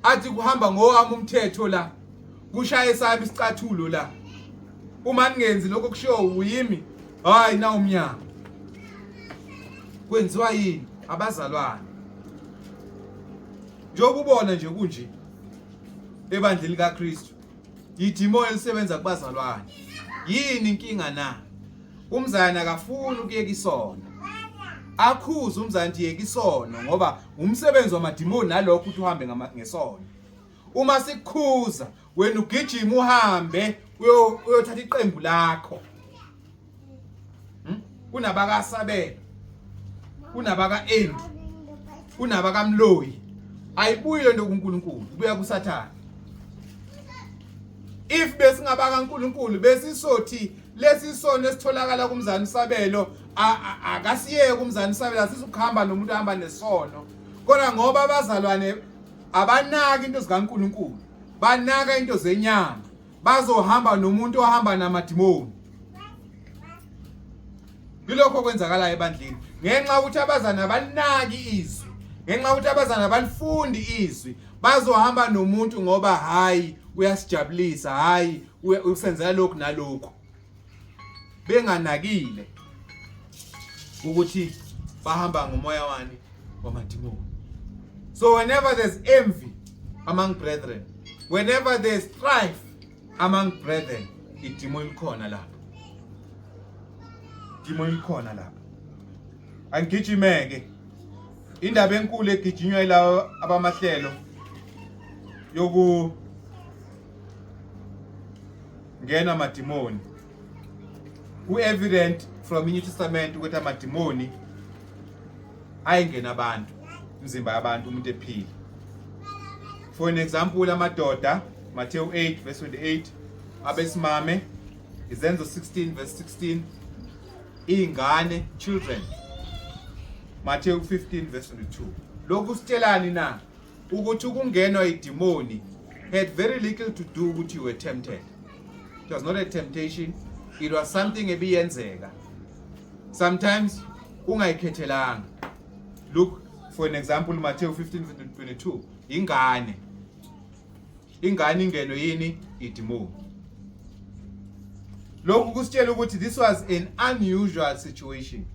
athi kuhamba ngowami umthetho la, kushaye sami isicathulo la, uma ningenzi lokho kushiwo uyimi, hayi na umnyango. Kwenziwa yini? Abazalwane. Njengoba ubona nje kunje ebandleni likaKristu, idimoni elisebenza kubazalwane. Yini inkinga na? Umzana akafuni ukuyeka isono, akhuze umzana ukuthi yeka isono, ngoba umsebenzi wamadimoni nalokho ukuthi uhambe ngesono. Uma sikukhuza wena ugijima uhambe uyothatha iqembu lakho. Kunabakasabelo, kunabaka-Andrew, kunabakamloyi. Ayibuyi lento kuNkulunkulu, ibuya kuSathane. If besingabaka uNkulunkulu, besisothi lesi sono esitholakala kumzani Sabelo akasiyeke umzani Sabelo, asisukuhamba nomuntu ohamba nesono. Kodwa ngoba abazalwane abanaki into zikaNkuluNkulu, banaka into zenyama, bazohamba nomuntu ohamba namadimoni. Yilokho okwenzakalayo ebandleni ngenxa yokuthi abazana abanaki izwi, ngenxa yokuthi abazana abalifundi izwi, bazohamba nomuntu ngoba hayi uyasijabulisa, hayi usenzela lokhu nalokhu, benganakile ukuthi bahamba ngomoya wani wamadimoni. So whenever there's envy among brethren, whenever there's strife among brethren, idimoni likhona lapho, idimoni likhona lapho. Angigijimeke indaba enkulu egijinywa yilabo abamahlelo yoku ngena amadimoni. Ku-evident from iNew Testament ukuthi amadimoni ayengena abantu, imizimba yabantu, umuntu ephila. For an example, amadoda, Matthew 8 verse 28, abesimame, Izenzo 16 verse 16, iy'ngane, children, Matthew 15 verse 22. Lokhu sitshelani na? Ukuthi ukungenwa idimoni had very little to do ukuthi you were tempted. It was not a temptation, it was something ebiyenzeka. Sometimes ungayikhethelanga. Look for an example, Matthew 15:22, ingane. Ingane ingenwe yini? Idimoni. Lokhu kusitshela ukuthi this was an unusual situation.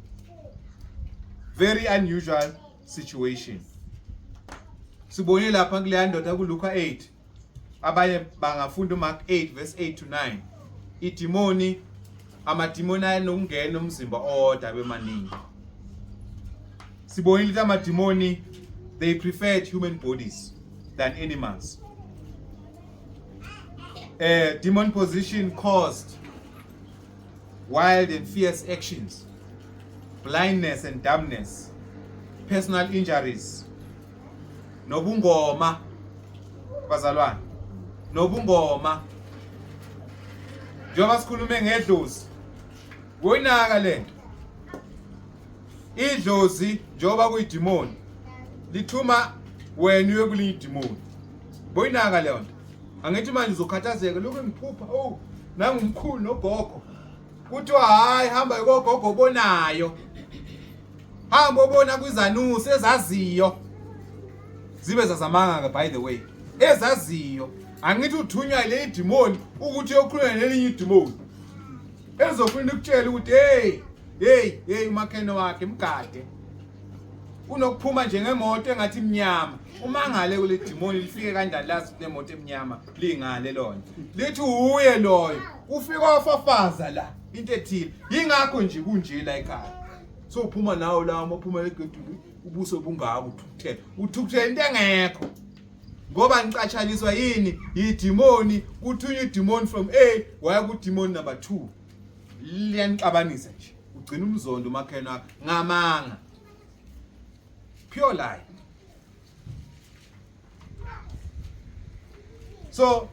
Very unusual situation. Sibone lapha kuleya ndoda kuLuka 8. Abanye bangafunda uMark 8 verse 8 to 9. Idimoni, amadimoni ayenokungena umzimba owodwa bemaningi. Sibonile ukuthi amadimoni, they preferred human bodies than animals. Demon possession caused wild and fierce actions, blindness and dumbness, personal injuries, nobungoma, bazalwane, nobungoma. Njengoba sikhulume ngedlozi, woyinaka lento. Idlozi njengoba kuyidimoni lithuma wena uye kulinye idimoni. Boyinaka leyo nto. Angithi manje uzokhathazeka lokho ngiphupha, oh nangumkhulu nogogo. Kuthiwa hayi, hamba kogogo obonayo. Hamba obona kwizanusi ezaziyo. Zibe zazamanga ke, by the way. Ezaziyo. Angithi uthunywa ile idimoni ukuthi uyokhuluma nelinye idimoni. Ezofuna ukutshela ukuthi hey, hey, hey, umakheno wakhe mgade. Unokuphuma nje ngemoto engathi imnyama. Umangale kule dimoni lifike kanjani lazi kunemoto emnyama lingale lona. Lithi uye loyo. Ufika wafafaza la into ethile. Yingakho nje kunje la ekhaya. So uphuma nawo la uma uphuma egedini ubuso bungaka uthukuthela. Uthukuthela into engekho. Ngoba nicatshaniswa yini? Yidimoni, kuthunywa idimoni from A waya ku demon number 2. Liyanixabanisa nje. Ugcina umzondo umakheno wakho ngamanga. Pure lie. So,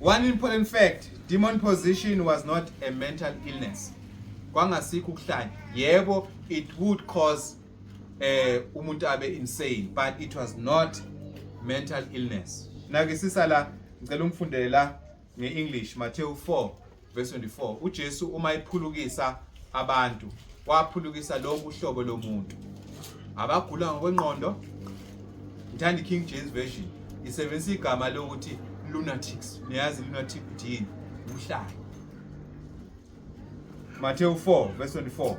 one important fact, demon possession was not a mental illness. Kwangasikho ukuhlanya. Yebo, it would cause umuntu abe insane, but it was not mental illness. Nakisisa la, ngicela ungifundele la ngeEnglish, Matthew 4 verse 24. uJesu uma ephulukisa abantu, waphulukisa lonke uhlobo lomuntu. Abagula ngokwengqondo, ngithanda iKing James Version, isebenzisa igama lokuthi lunatics. Niyazi lunatic ukuthi yini? Uhlanya. Matthew 4 verse 24.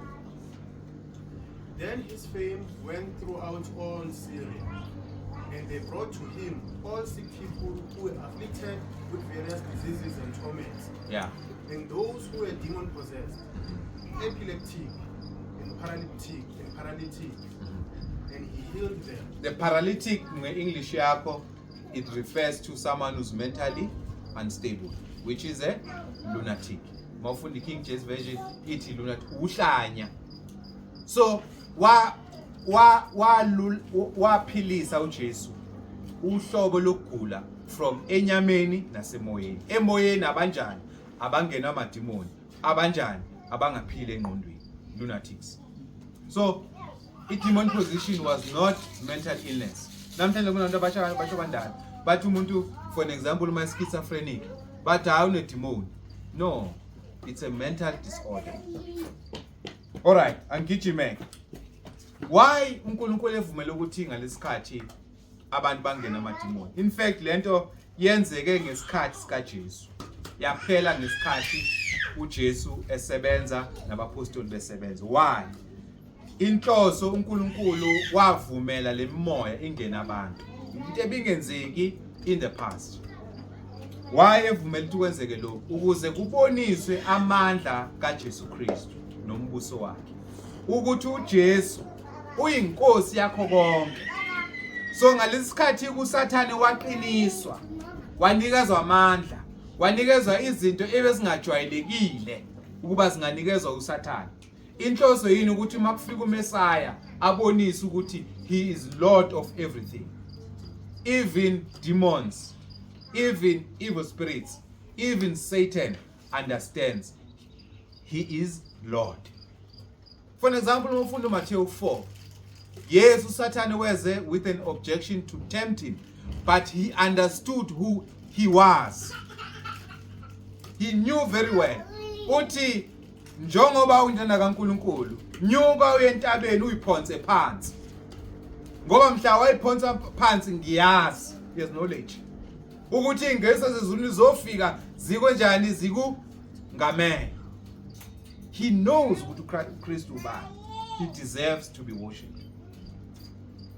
Then his fame went throughout all Syria, and they brought to him all sick people who were afflicted with various diseases and torments, and those who were demon possessed, epileptic, and paralytic, and paralytic, and he healed them. The paralytic nge-English yakho, it refers to someone who's mentally unstable, which is a lunatic. Mawufunda i-King James Version ithi lunatic, uhlanya. So wa wa waphilisa uJesu uhlobo lokugula from enyameni nasemoyeni. Emoyeni abanjani? Abangena amadimoni. Abanjani? Abangaphili engqondweni, lunatics. So I-demon possession was not mental illness. Namhlanje kunabantu abasha basho bandala bathi umuntu, for an example, uma schizophrenic, bathi hayi, une-demon. No, it's a mental disorder. Alright, angigijime. Why uNkulunkulu evumela ukuthi ngalesikhathi abantu bangena amadimoni? In fact, lento yenzeke ngesikhathi sikaJesu, yaphela ngesikhathi uJesu esebenza nabapostoli besebenza. Why? Inhloso, uNkulunkulu wavumela lemimoya ingena abantu, into ebingenzeki in the past. Why evumela ukuthi kwenzeke lokhu? Ukuze kuboniswe amandla kaJesu Kristu nombuso wakhe, ukuthi uJesu uyinkosi yakho konke. So ngalesi sikhathi kuSathane waqiniswa, wanikezwa amandla, wanikezwa izinto ebezingajwayelekile ukuba zinganikezwa uSathane. Inhloso yini? Ukuthi uma kufika uMesaya abonise ukuthi he is Lord of everything, even demons, even evil spirits, even Satan understands he is Lord. For an example, uma ufunda uMathewu 4, yes, uSathane weze with an objection to tempt him, but he understood who he was. He knew very well. Uthi, njengoba uyindodana kaNkulunkulu, nyuka uye entabeni uyiphonse phansi, ngoba mhla wayiphonsa phansi, ngiyazi, he has knowledge ukuthi izingelosi zezulu zofika zikonjani zikungamele. He knows ukuthi uKristu ubani. He deserves to be worshipped.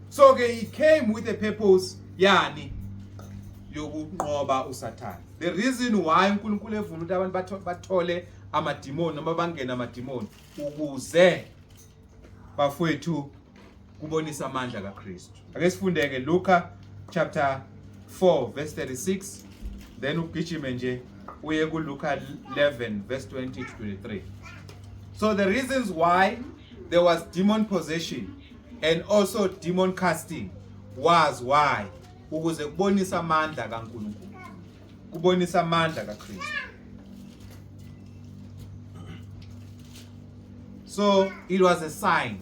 So ke he came with a purpose yani yokunqoba uSathane. The reason why uNkulunkulu evuma ukuthi abantu bathole amadimoni noma bangene amadimoni, ukuze, bafowethu, kubonisa amandla kaKristu. Ake sifundeke Luka chapter 4 verse 36, then ugijime nje uye kuLuka 11 verse 20 to 23. So the reasons why there was demon possession and also demon casting was why? Ukuze kubonisa amandla kaNkulunkulu, kubonisa amandla kaKristu. So it was a sign.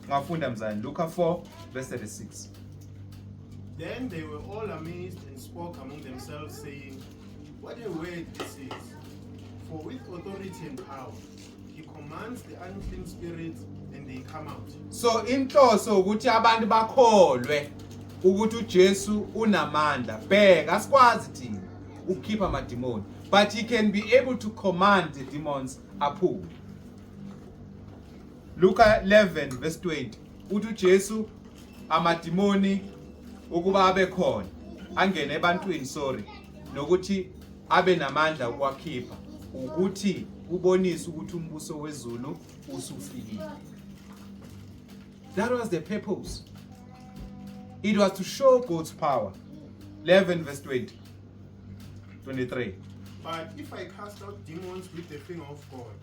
Ngafunda, mzane, Luka 4 verse 36. Then they were all amazed and spoke among themselves, saying, "What a word this is! For with authority and power he commands the unclean spirits, and they come out." So inhloso ukuthi abantu bakholwe ukuthi uJesu unamandla. Bheka, asikwazi thina ukukhipha amadimoni, but he can be able to command the demons aphume. Luka 11 verse 20 uthi uJesu amadimoni ukuba abe khona angene ebantwini, sorry, nokuthi abe namandla ukuwakhipha, ukuthi kubonise ukuthi umbuso wezulu usufikile. That was the purpose. It was to show God's power. 11 verse 20 23. But if I cast out demons with the finger of God,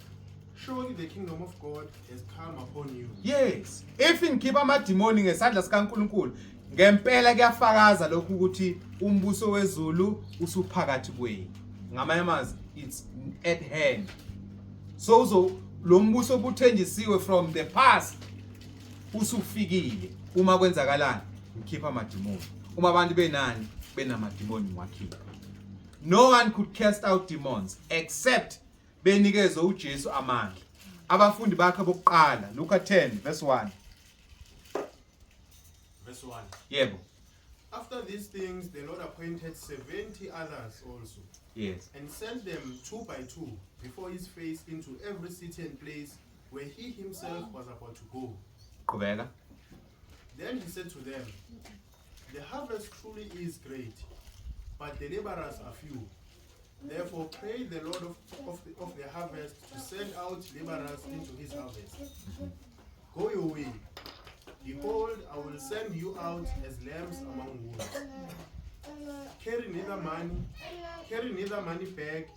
surely the kingdom of God has come upon you. Yes, if ngikhipha amadimoni ngesandla sikaNkulunkulu, ngempela kuyafakaza lokhu ukuthi umbuso wezulu usuphakathi kwenu. Ngamanye amazwi, it's at hand. So uzo lo mbuso obuthenjisiwe from the past usufikile. Uma kwenzakalani? Ngikhipha amadimoni. Uma abantu benani, benamadimoni, ngiwakhipha. No one could cast out demons except benikezwe uJesu amandla. Abafundi bakhe bokuqala, Luka 10 verse 1. Verse 1. Yebo. After these things, the Lord appointed 70 others also, and sent them two by two before his face into every city and place where he himself was about to go. Qhubeka. Then he said to them, "The harvest truly is great, but the laborers are few. Therefore, pray the Lord of the harvest to send out laborers into his harvest. Go your way. Behold, I will send you out as lambs among wolves. Carry neither money bag,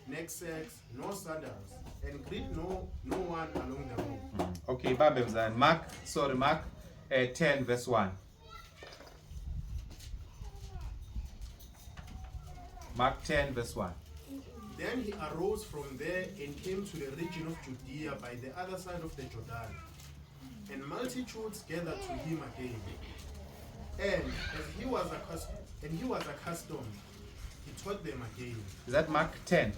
knapsacks, nor sandals, and greet no one along the road." Okay, bambe mzane. Mark, sorry, Mark 10 verse 1. Mark 10 verse 1. Then he arose from there and came to the region of Judea by the other side of the Jordan. And multitudes gathered to him again. And as he was and he was accustomed, he taught them again. Is that Mark 10?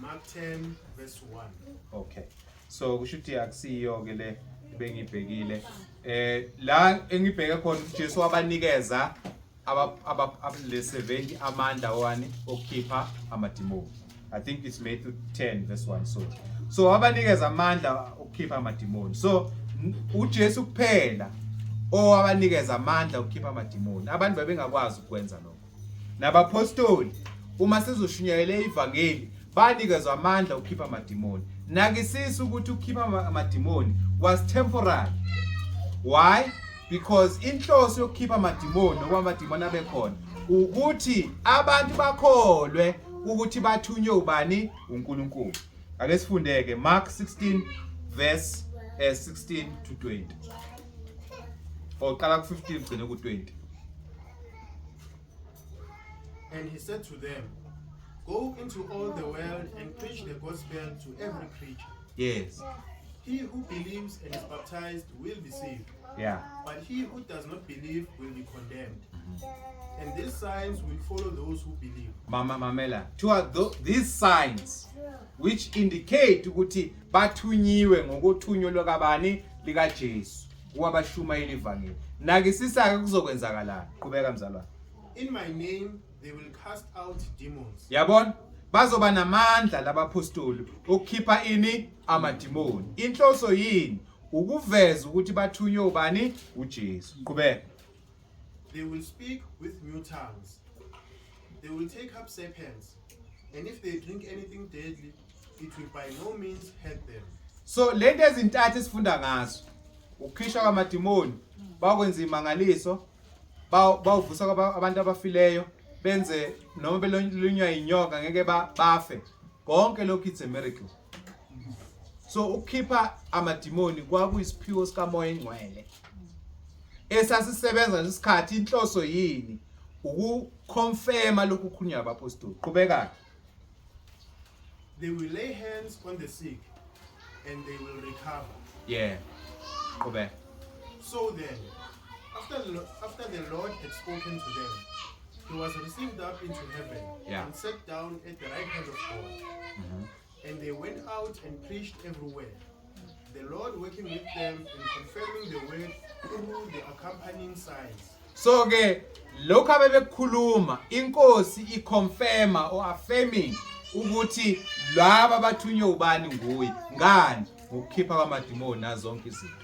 Mark 10 verse 1. Okay. So kusho ukuthi akusiyo ke le bengibhekile. La engibheke khona uJesu wabanikeza aba le 70 amandla wani okukhipha amadimoni. I think it's Matthew 10 verse 1. So wabanikeza amandla okukhipha amadimoni. So uJesu kuphela owabanikeza amandla okukhipha amadimoni. Abantu babengakwazi ukwenza lokho. Nabapostoli uma sizoshunyayela ivangeli banikezwa amandla okukhipha amadimoni. Nakisisa ukuthi ukukhipha amadimoni was temporary. Why? Because inhloso yokukhipha amadimoni nokuba amadimoni abe khona ukuthi abantu bakholwe ukuthi bathunywe ubani? uNkulunkulu. Ake sifundeke Mark 16 verse 16 to 20. Oqala ku 15 ugcine ku 20. And he said to them, Go into all the world and preach the gospel to every creature. Yes. He who believes and is baptized will be saved. Yeah. But he who does not believe will be condemned. And these signs will follow those who believe. Mama mamela. Two are these signs which indicate ukuthi bathunyiwe ngokuthunywa lokabani likaJesu kuwabashumayela ivangeli. Nakisisa ke kuzokwenzakalani. Qhubeka mzalwane. In my name they will cast out demons. Yabona? Bazoba namandla labapostoli ukukhipha ini amadimoni. Inhloso yini? Ukuveza ukuthi bathunywe ubani? uJesu. Qhubeka. They will speak with new tongues. They will take up serpents, and if they drink anything deadly, it will by no means hurt them. So lento ezintathu esifunda ngazo ukukhishwa kwamadimoni, bakwenza imangaliso, bawuvusa abantu abafileyo, benze noma belunywa inyoka ngeke bafe. Konke lokhu it's a miracle. So ukukhipha amadimoni kwakuyisiphiwo sikaMoya Engcwele esasisebenza ngesikhathi. Inhloso yini? Ukuconfirma lokhu kukhulunywa abapostoli. Qhubeka. They will lay hands on the sick and they will recover. Yeah. Qhubeka. So then, after the Lord had spoken to them, he was received up into heaven and sat down at the right hand of God. And they went out and preached everywhere, the Lord working with them and confirming the word through the accompanying signs. So ke lokho abebekukhuluma inkosi iconfirma or affirming ukuthi laba bathunywe ubani nguye ngani ngokukhipha kwamadimoni nazonke izinto.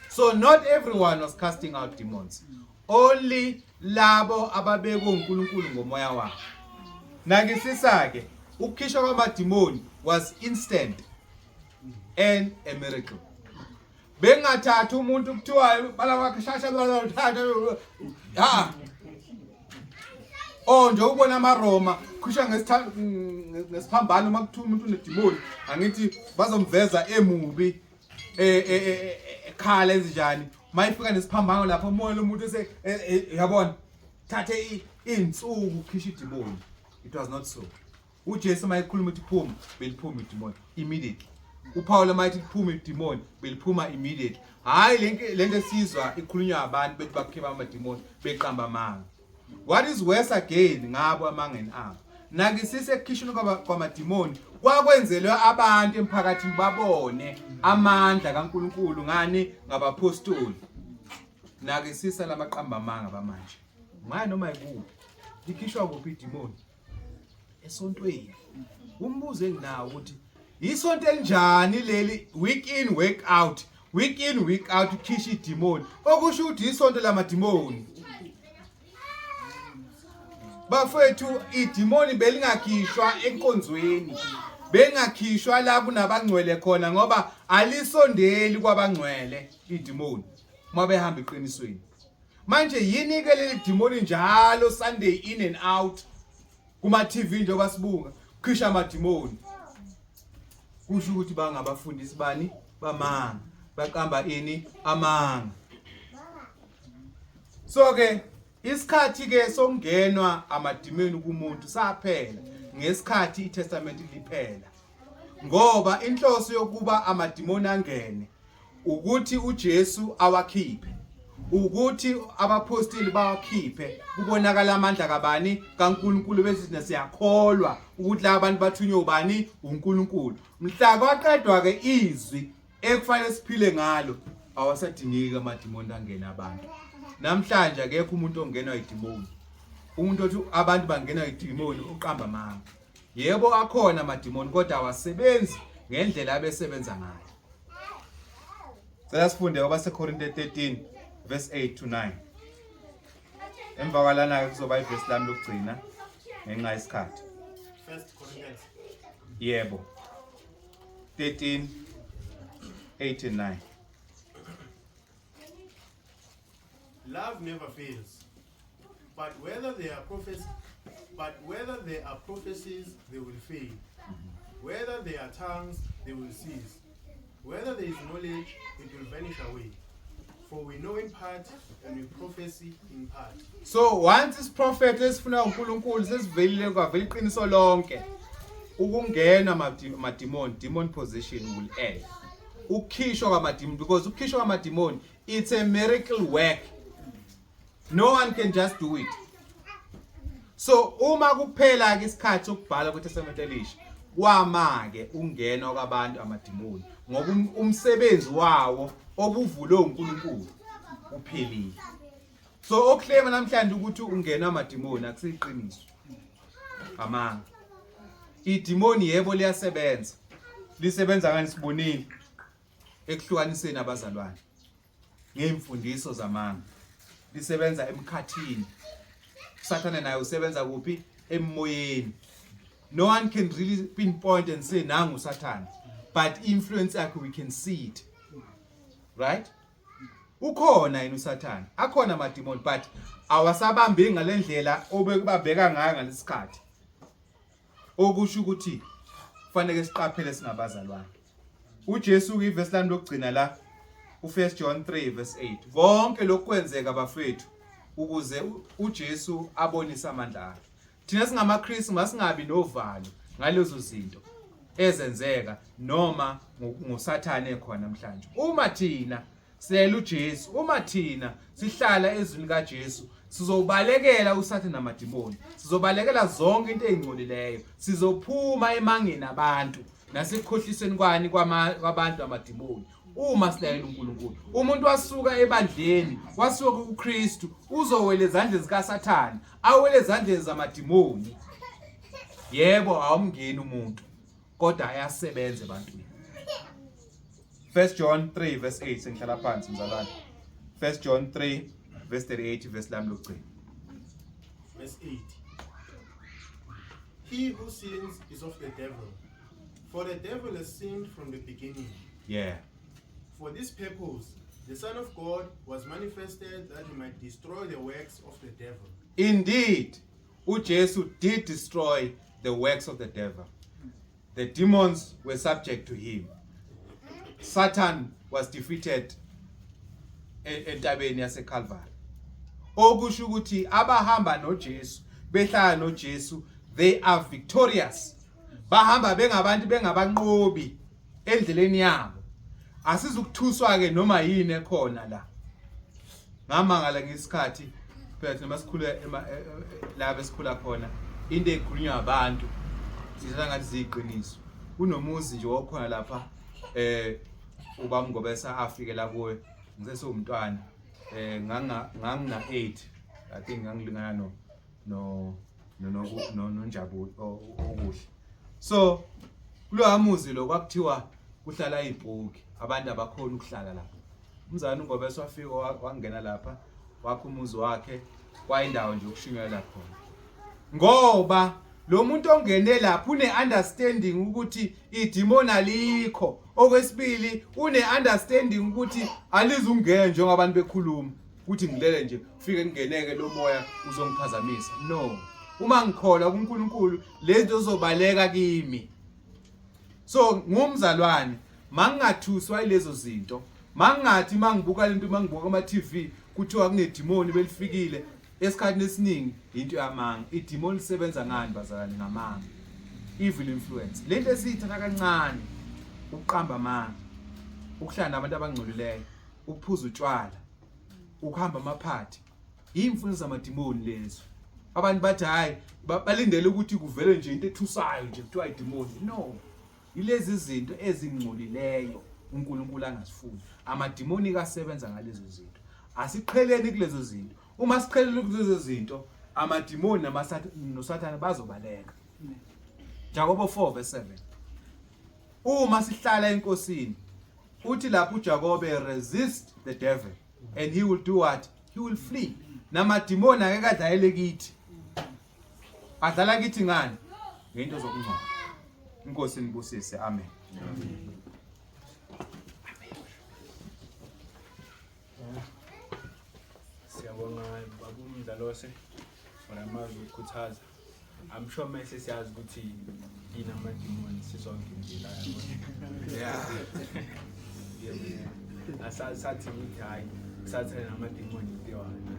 So not everyone was casting out demons, only labo ababekwe uNkulunkulu ngomoya wakhe. Nakisisa ke ukukhishwa kwamadimoni was instant and a miracle. Bengathatha umuntu kuthiwa balawakhe shasha ha oh nje ubona amaRoma khishwa ngesiphambano uma kuthiwa umuntu unedimoni angithi bazomveza emubi ekhala ezinjani mayifika nesiphambano lapho umoya lomuntu ese yabona thathe insuku ukhisha idimoni. It was not so. uJesu mayekhuluma ukuthi phuma beliphuma idimoni immediately. uPaul mayethi phuma idimoni beliphuma immediately. Hayi lento esizwa ikhulunywa abantu bethi bakhipha amadimoni beqamba amanga. What is worse again ngabo amangeni abo. Nakisise ekukhishweni kwamadimoni kwakwenzelwe abantu emphakathini babone amandla kaNkuluNkulu ngani ngabapostoli. Nakisisa lamaqamba amanga bamanje. Ngani noma ikuphi likhishwa kuphi idimoni? Esontweni. Umbuzo enginawo ukuthi isonto elinjani leli week in week out, week in week out ukhisha idimoni, okusho ukuthi isonto lamadimoni. Bafethu idimoni belingakhishwa enkonzweni, bengakhishwa la kunabangcwele khona ngoba alisondeli kwabangcwele idimoni uma behamba eqinisweni. Manje yini ke leli dimoni njalo Sunday in and out kuma TV njengoba sibuka khisha amadimoni? Kusho ukuthi bangabafundisi bani bamanga, baqamba ini amanga. So ke isikhathi ke sokungenwa amadimoni kumuntu saphela ngesikhathi iTestament liphela, ngoba inhloso yokuba amadimoni angene Ukuthi uJesu awakhiphe, ukuthi abapostoli bawakhiphe, kubonakala amandla kabani? KaNkulunkulu. Bese thina siyakholwa ukuthi laba bantu bathunywe ubani? UNkulunkulu. Mhla kwaqedwa ke izwi ekufanele siphile ngalo, awasadingeki amadimoni angena abantu. Namhlanje akekho umuntu ongenwa idimoni. Umuntu othi abantu bangenwa idimoni uqamba amanga. Yebo, akhona amadimoni, kodwa awasebenzi ngendlela abesebenza ngayo. Cela sifunde kwabaseKorinte 13 verse 8 to 9. Emva kwalana ke kuzoba ivesi lami lokugcina ngenxa yesikhathi. First Corinthians. Yebo. 13 8 and 9. Love never fails. But whether there are prophets, but whether there are prophecies, they will fail. Whether there are tongues, they will cease. Whether there is knowledge, it will vanish away. For we know in part and we prophesy in part. So once isiprofetho esifuna uNkulunkulu sesivelile, kwavela iqiniso lonke. Ukungena amadimon, demon possession will end. Ukukhishwa kwamadimon, because ukukhishwa kwamadimon, it's a miracle work. No one can just do it. So uma kuphela ke isikhathi sokubhala kweTestament elisha, kwama ke ungenwa kwabantu amadimoni, ngoba umsebenzi wawo obuvulwe uNkulunkulu uphelile. So okuhlema namhlanje ukuthi ungenwa amadimoni akusiqiniso, amanga. Idimoni yebo liyasebenza, lisebenza ngani? Sibonile ekuhlukaniseni abazalwane ngeimfundiso zamanga. Lisebenza emkhathini. Sathane naye usebenza kuphi? Emoyeni. No one can really pinpoint and say nangu Sathane, but influence yakhe we can see it, right? Ukhona yini uSathane? Akhona amadimoni, but awasabambi ngalendlela obekubabheka ngayo ngalesikhathi. Okusho ukuthi kufanele siqaphele singabazalwane. UJesu kivesi lami lokugcina la, u1 John 3 verse 8. Konke lokhu kwenzeka, bafethu, ukuze uJesu abonise amandla akhe. Thina singamaKristu masingabi novalo ngalezo zinto ezenzeka noma ngoSathane ekhona namhlanje. Uma thina siyela uJesu, uma thina sihlala ezwini kaJesu, sizobalekela uSathane namadimoni, sizobalekela zonke into ezingcolileyo, sizophuma emangeni abantu nasekukhohlisweni kwani kwabantu amadimoni. Uma silalela uNkulunkulu, umuntu wasuka ebandleni, wasuka kuKristu, uzowela ezandleni zikaSathane, awele ezandleni zamadimoni. Yebo, awumngeni umuntu, kodwa ayasebenza ebantwini. 1 John 3 verse 8. Sengihlala phansi, mzalwane. 1 John 3 verse 38, verse lami lokugcina. Verse 8. He who sins is of the devil, for the devil has sinned from the beginning. For this purpose, the Son of God was manifested, that he might destroy the works of the devil. Indeed, uJesu did destroy the works of the devil. The demons were subject to him. Satan was defeated entabeni yaseCalvary. Okusho ukuthi abahamba noJesu, behlala noJesu, they are victorious. Bahamba bengabantu, bengabanqobi endleleni yabo. Asizukuthuswa ke noma yini ekhona la. Ngamangala ngesikhathi phela thina masikhula la besikhula khona, into ekhulunywa abantu sithatha ngathi ziyiqiniso. Kunomuzi nje okhona lapha ubaba Ngobesa afike la kuwe ngisesewumntwana, nganga ngangina 8, I think, ngangilingana no noNjabulo okuhle. So kulowa muzi lo kwakuthiwa kuhlala izipoki, abantu abakhona ukuhlala lapha. Umzalwane uNgobese wafika, wangena lapha, wakha umuzi wakhe, kwayindawo nje ukushunyayela khona, ngoba lo muntu ongene lapha une understanding ukuthi idimoni alikho. Okwesibili, une understanding ukuthi alizungena njengoba abantu bekhuluma ukuthi ngilele nje, ufike kungeneke lo moya uzongiphazamisa. No, uma ngikholwa kuNkulunkulu, lezi zinto zizobaleka kimi. So ngumzalwane, mangingathuswa ilezo zinto, mangingathi mangibuka lento, mangibuka ama TV kuthiwa kunedimoni belifikile. Esikhathini esiningi into yamanga. Idimoni lisebenza ngani, bazalwane? Ngamanga, evil influence, lento esiyithatha kancane, ukuqamba amanga. Ukuhlala nabantu abangcolileyo, ukuphuza utshwala, ukuhamba amaphathi, imfundiso zamadimoni lezo. Abantu bathi hayi, balindele ukuthi kuvele nje into ethusayo nje kuthiwa idimoni. No, ilezi zinto ezingcolileyo uNkulunkulu angazifuni. Amadimoni kasebenza ngalezo zinto. Asiqheleni kulezo zinto. Uma siqhelele kulezo zinto, amadimoni noSathane bazobaleka. Jakobo 4 verse 7. Uma sihlala eNkosini, uthi lapho uJakobe, resist the devil and he will do what? He will flee. Namadimoni angeke adlalele kithi. Adlala kithi ngani? Ngento zokungcola. Inkosi nibusise. Amen. Amen. Siyabonga baba uMdlalose for amazwi okukhuthaza. I'm sure mase siyazi ukuthi yini amadimoni sisonke nje la, yabo. Asathi ukuthi hayi, sathane namadimoni into eyi-one.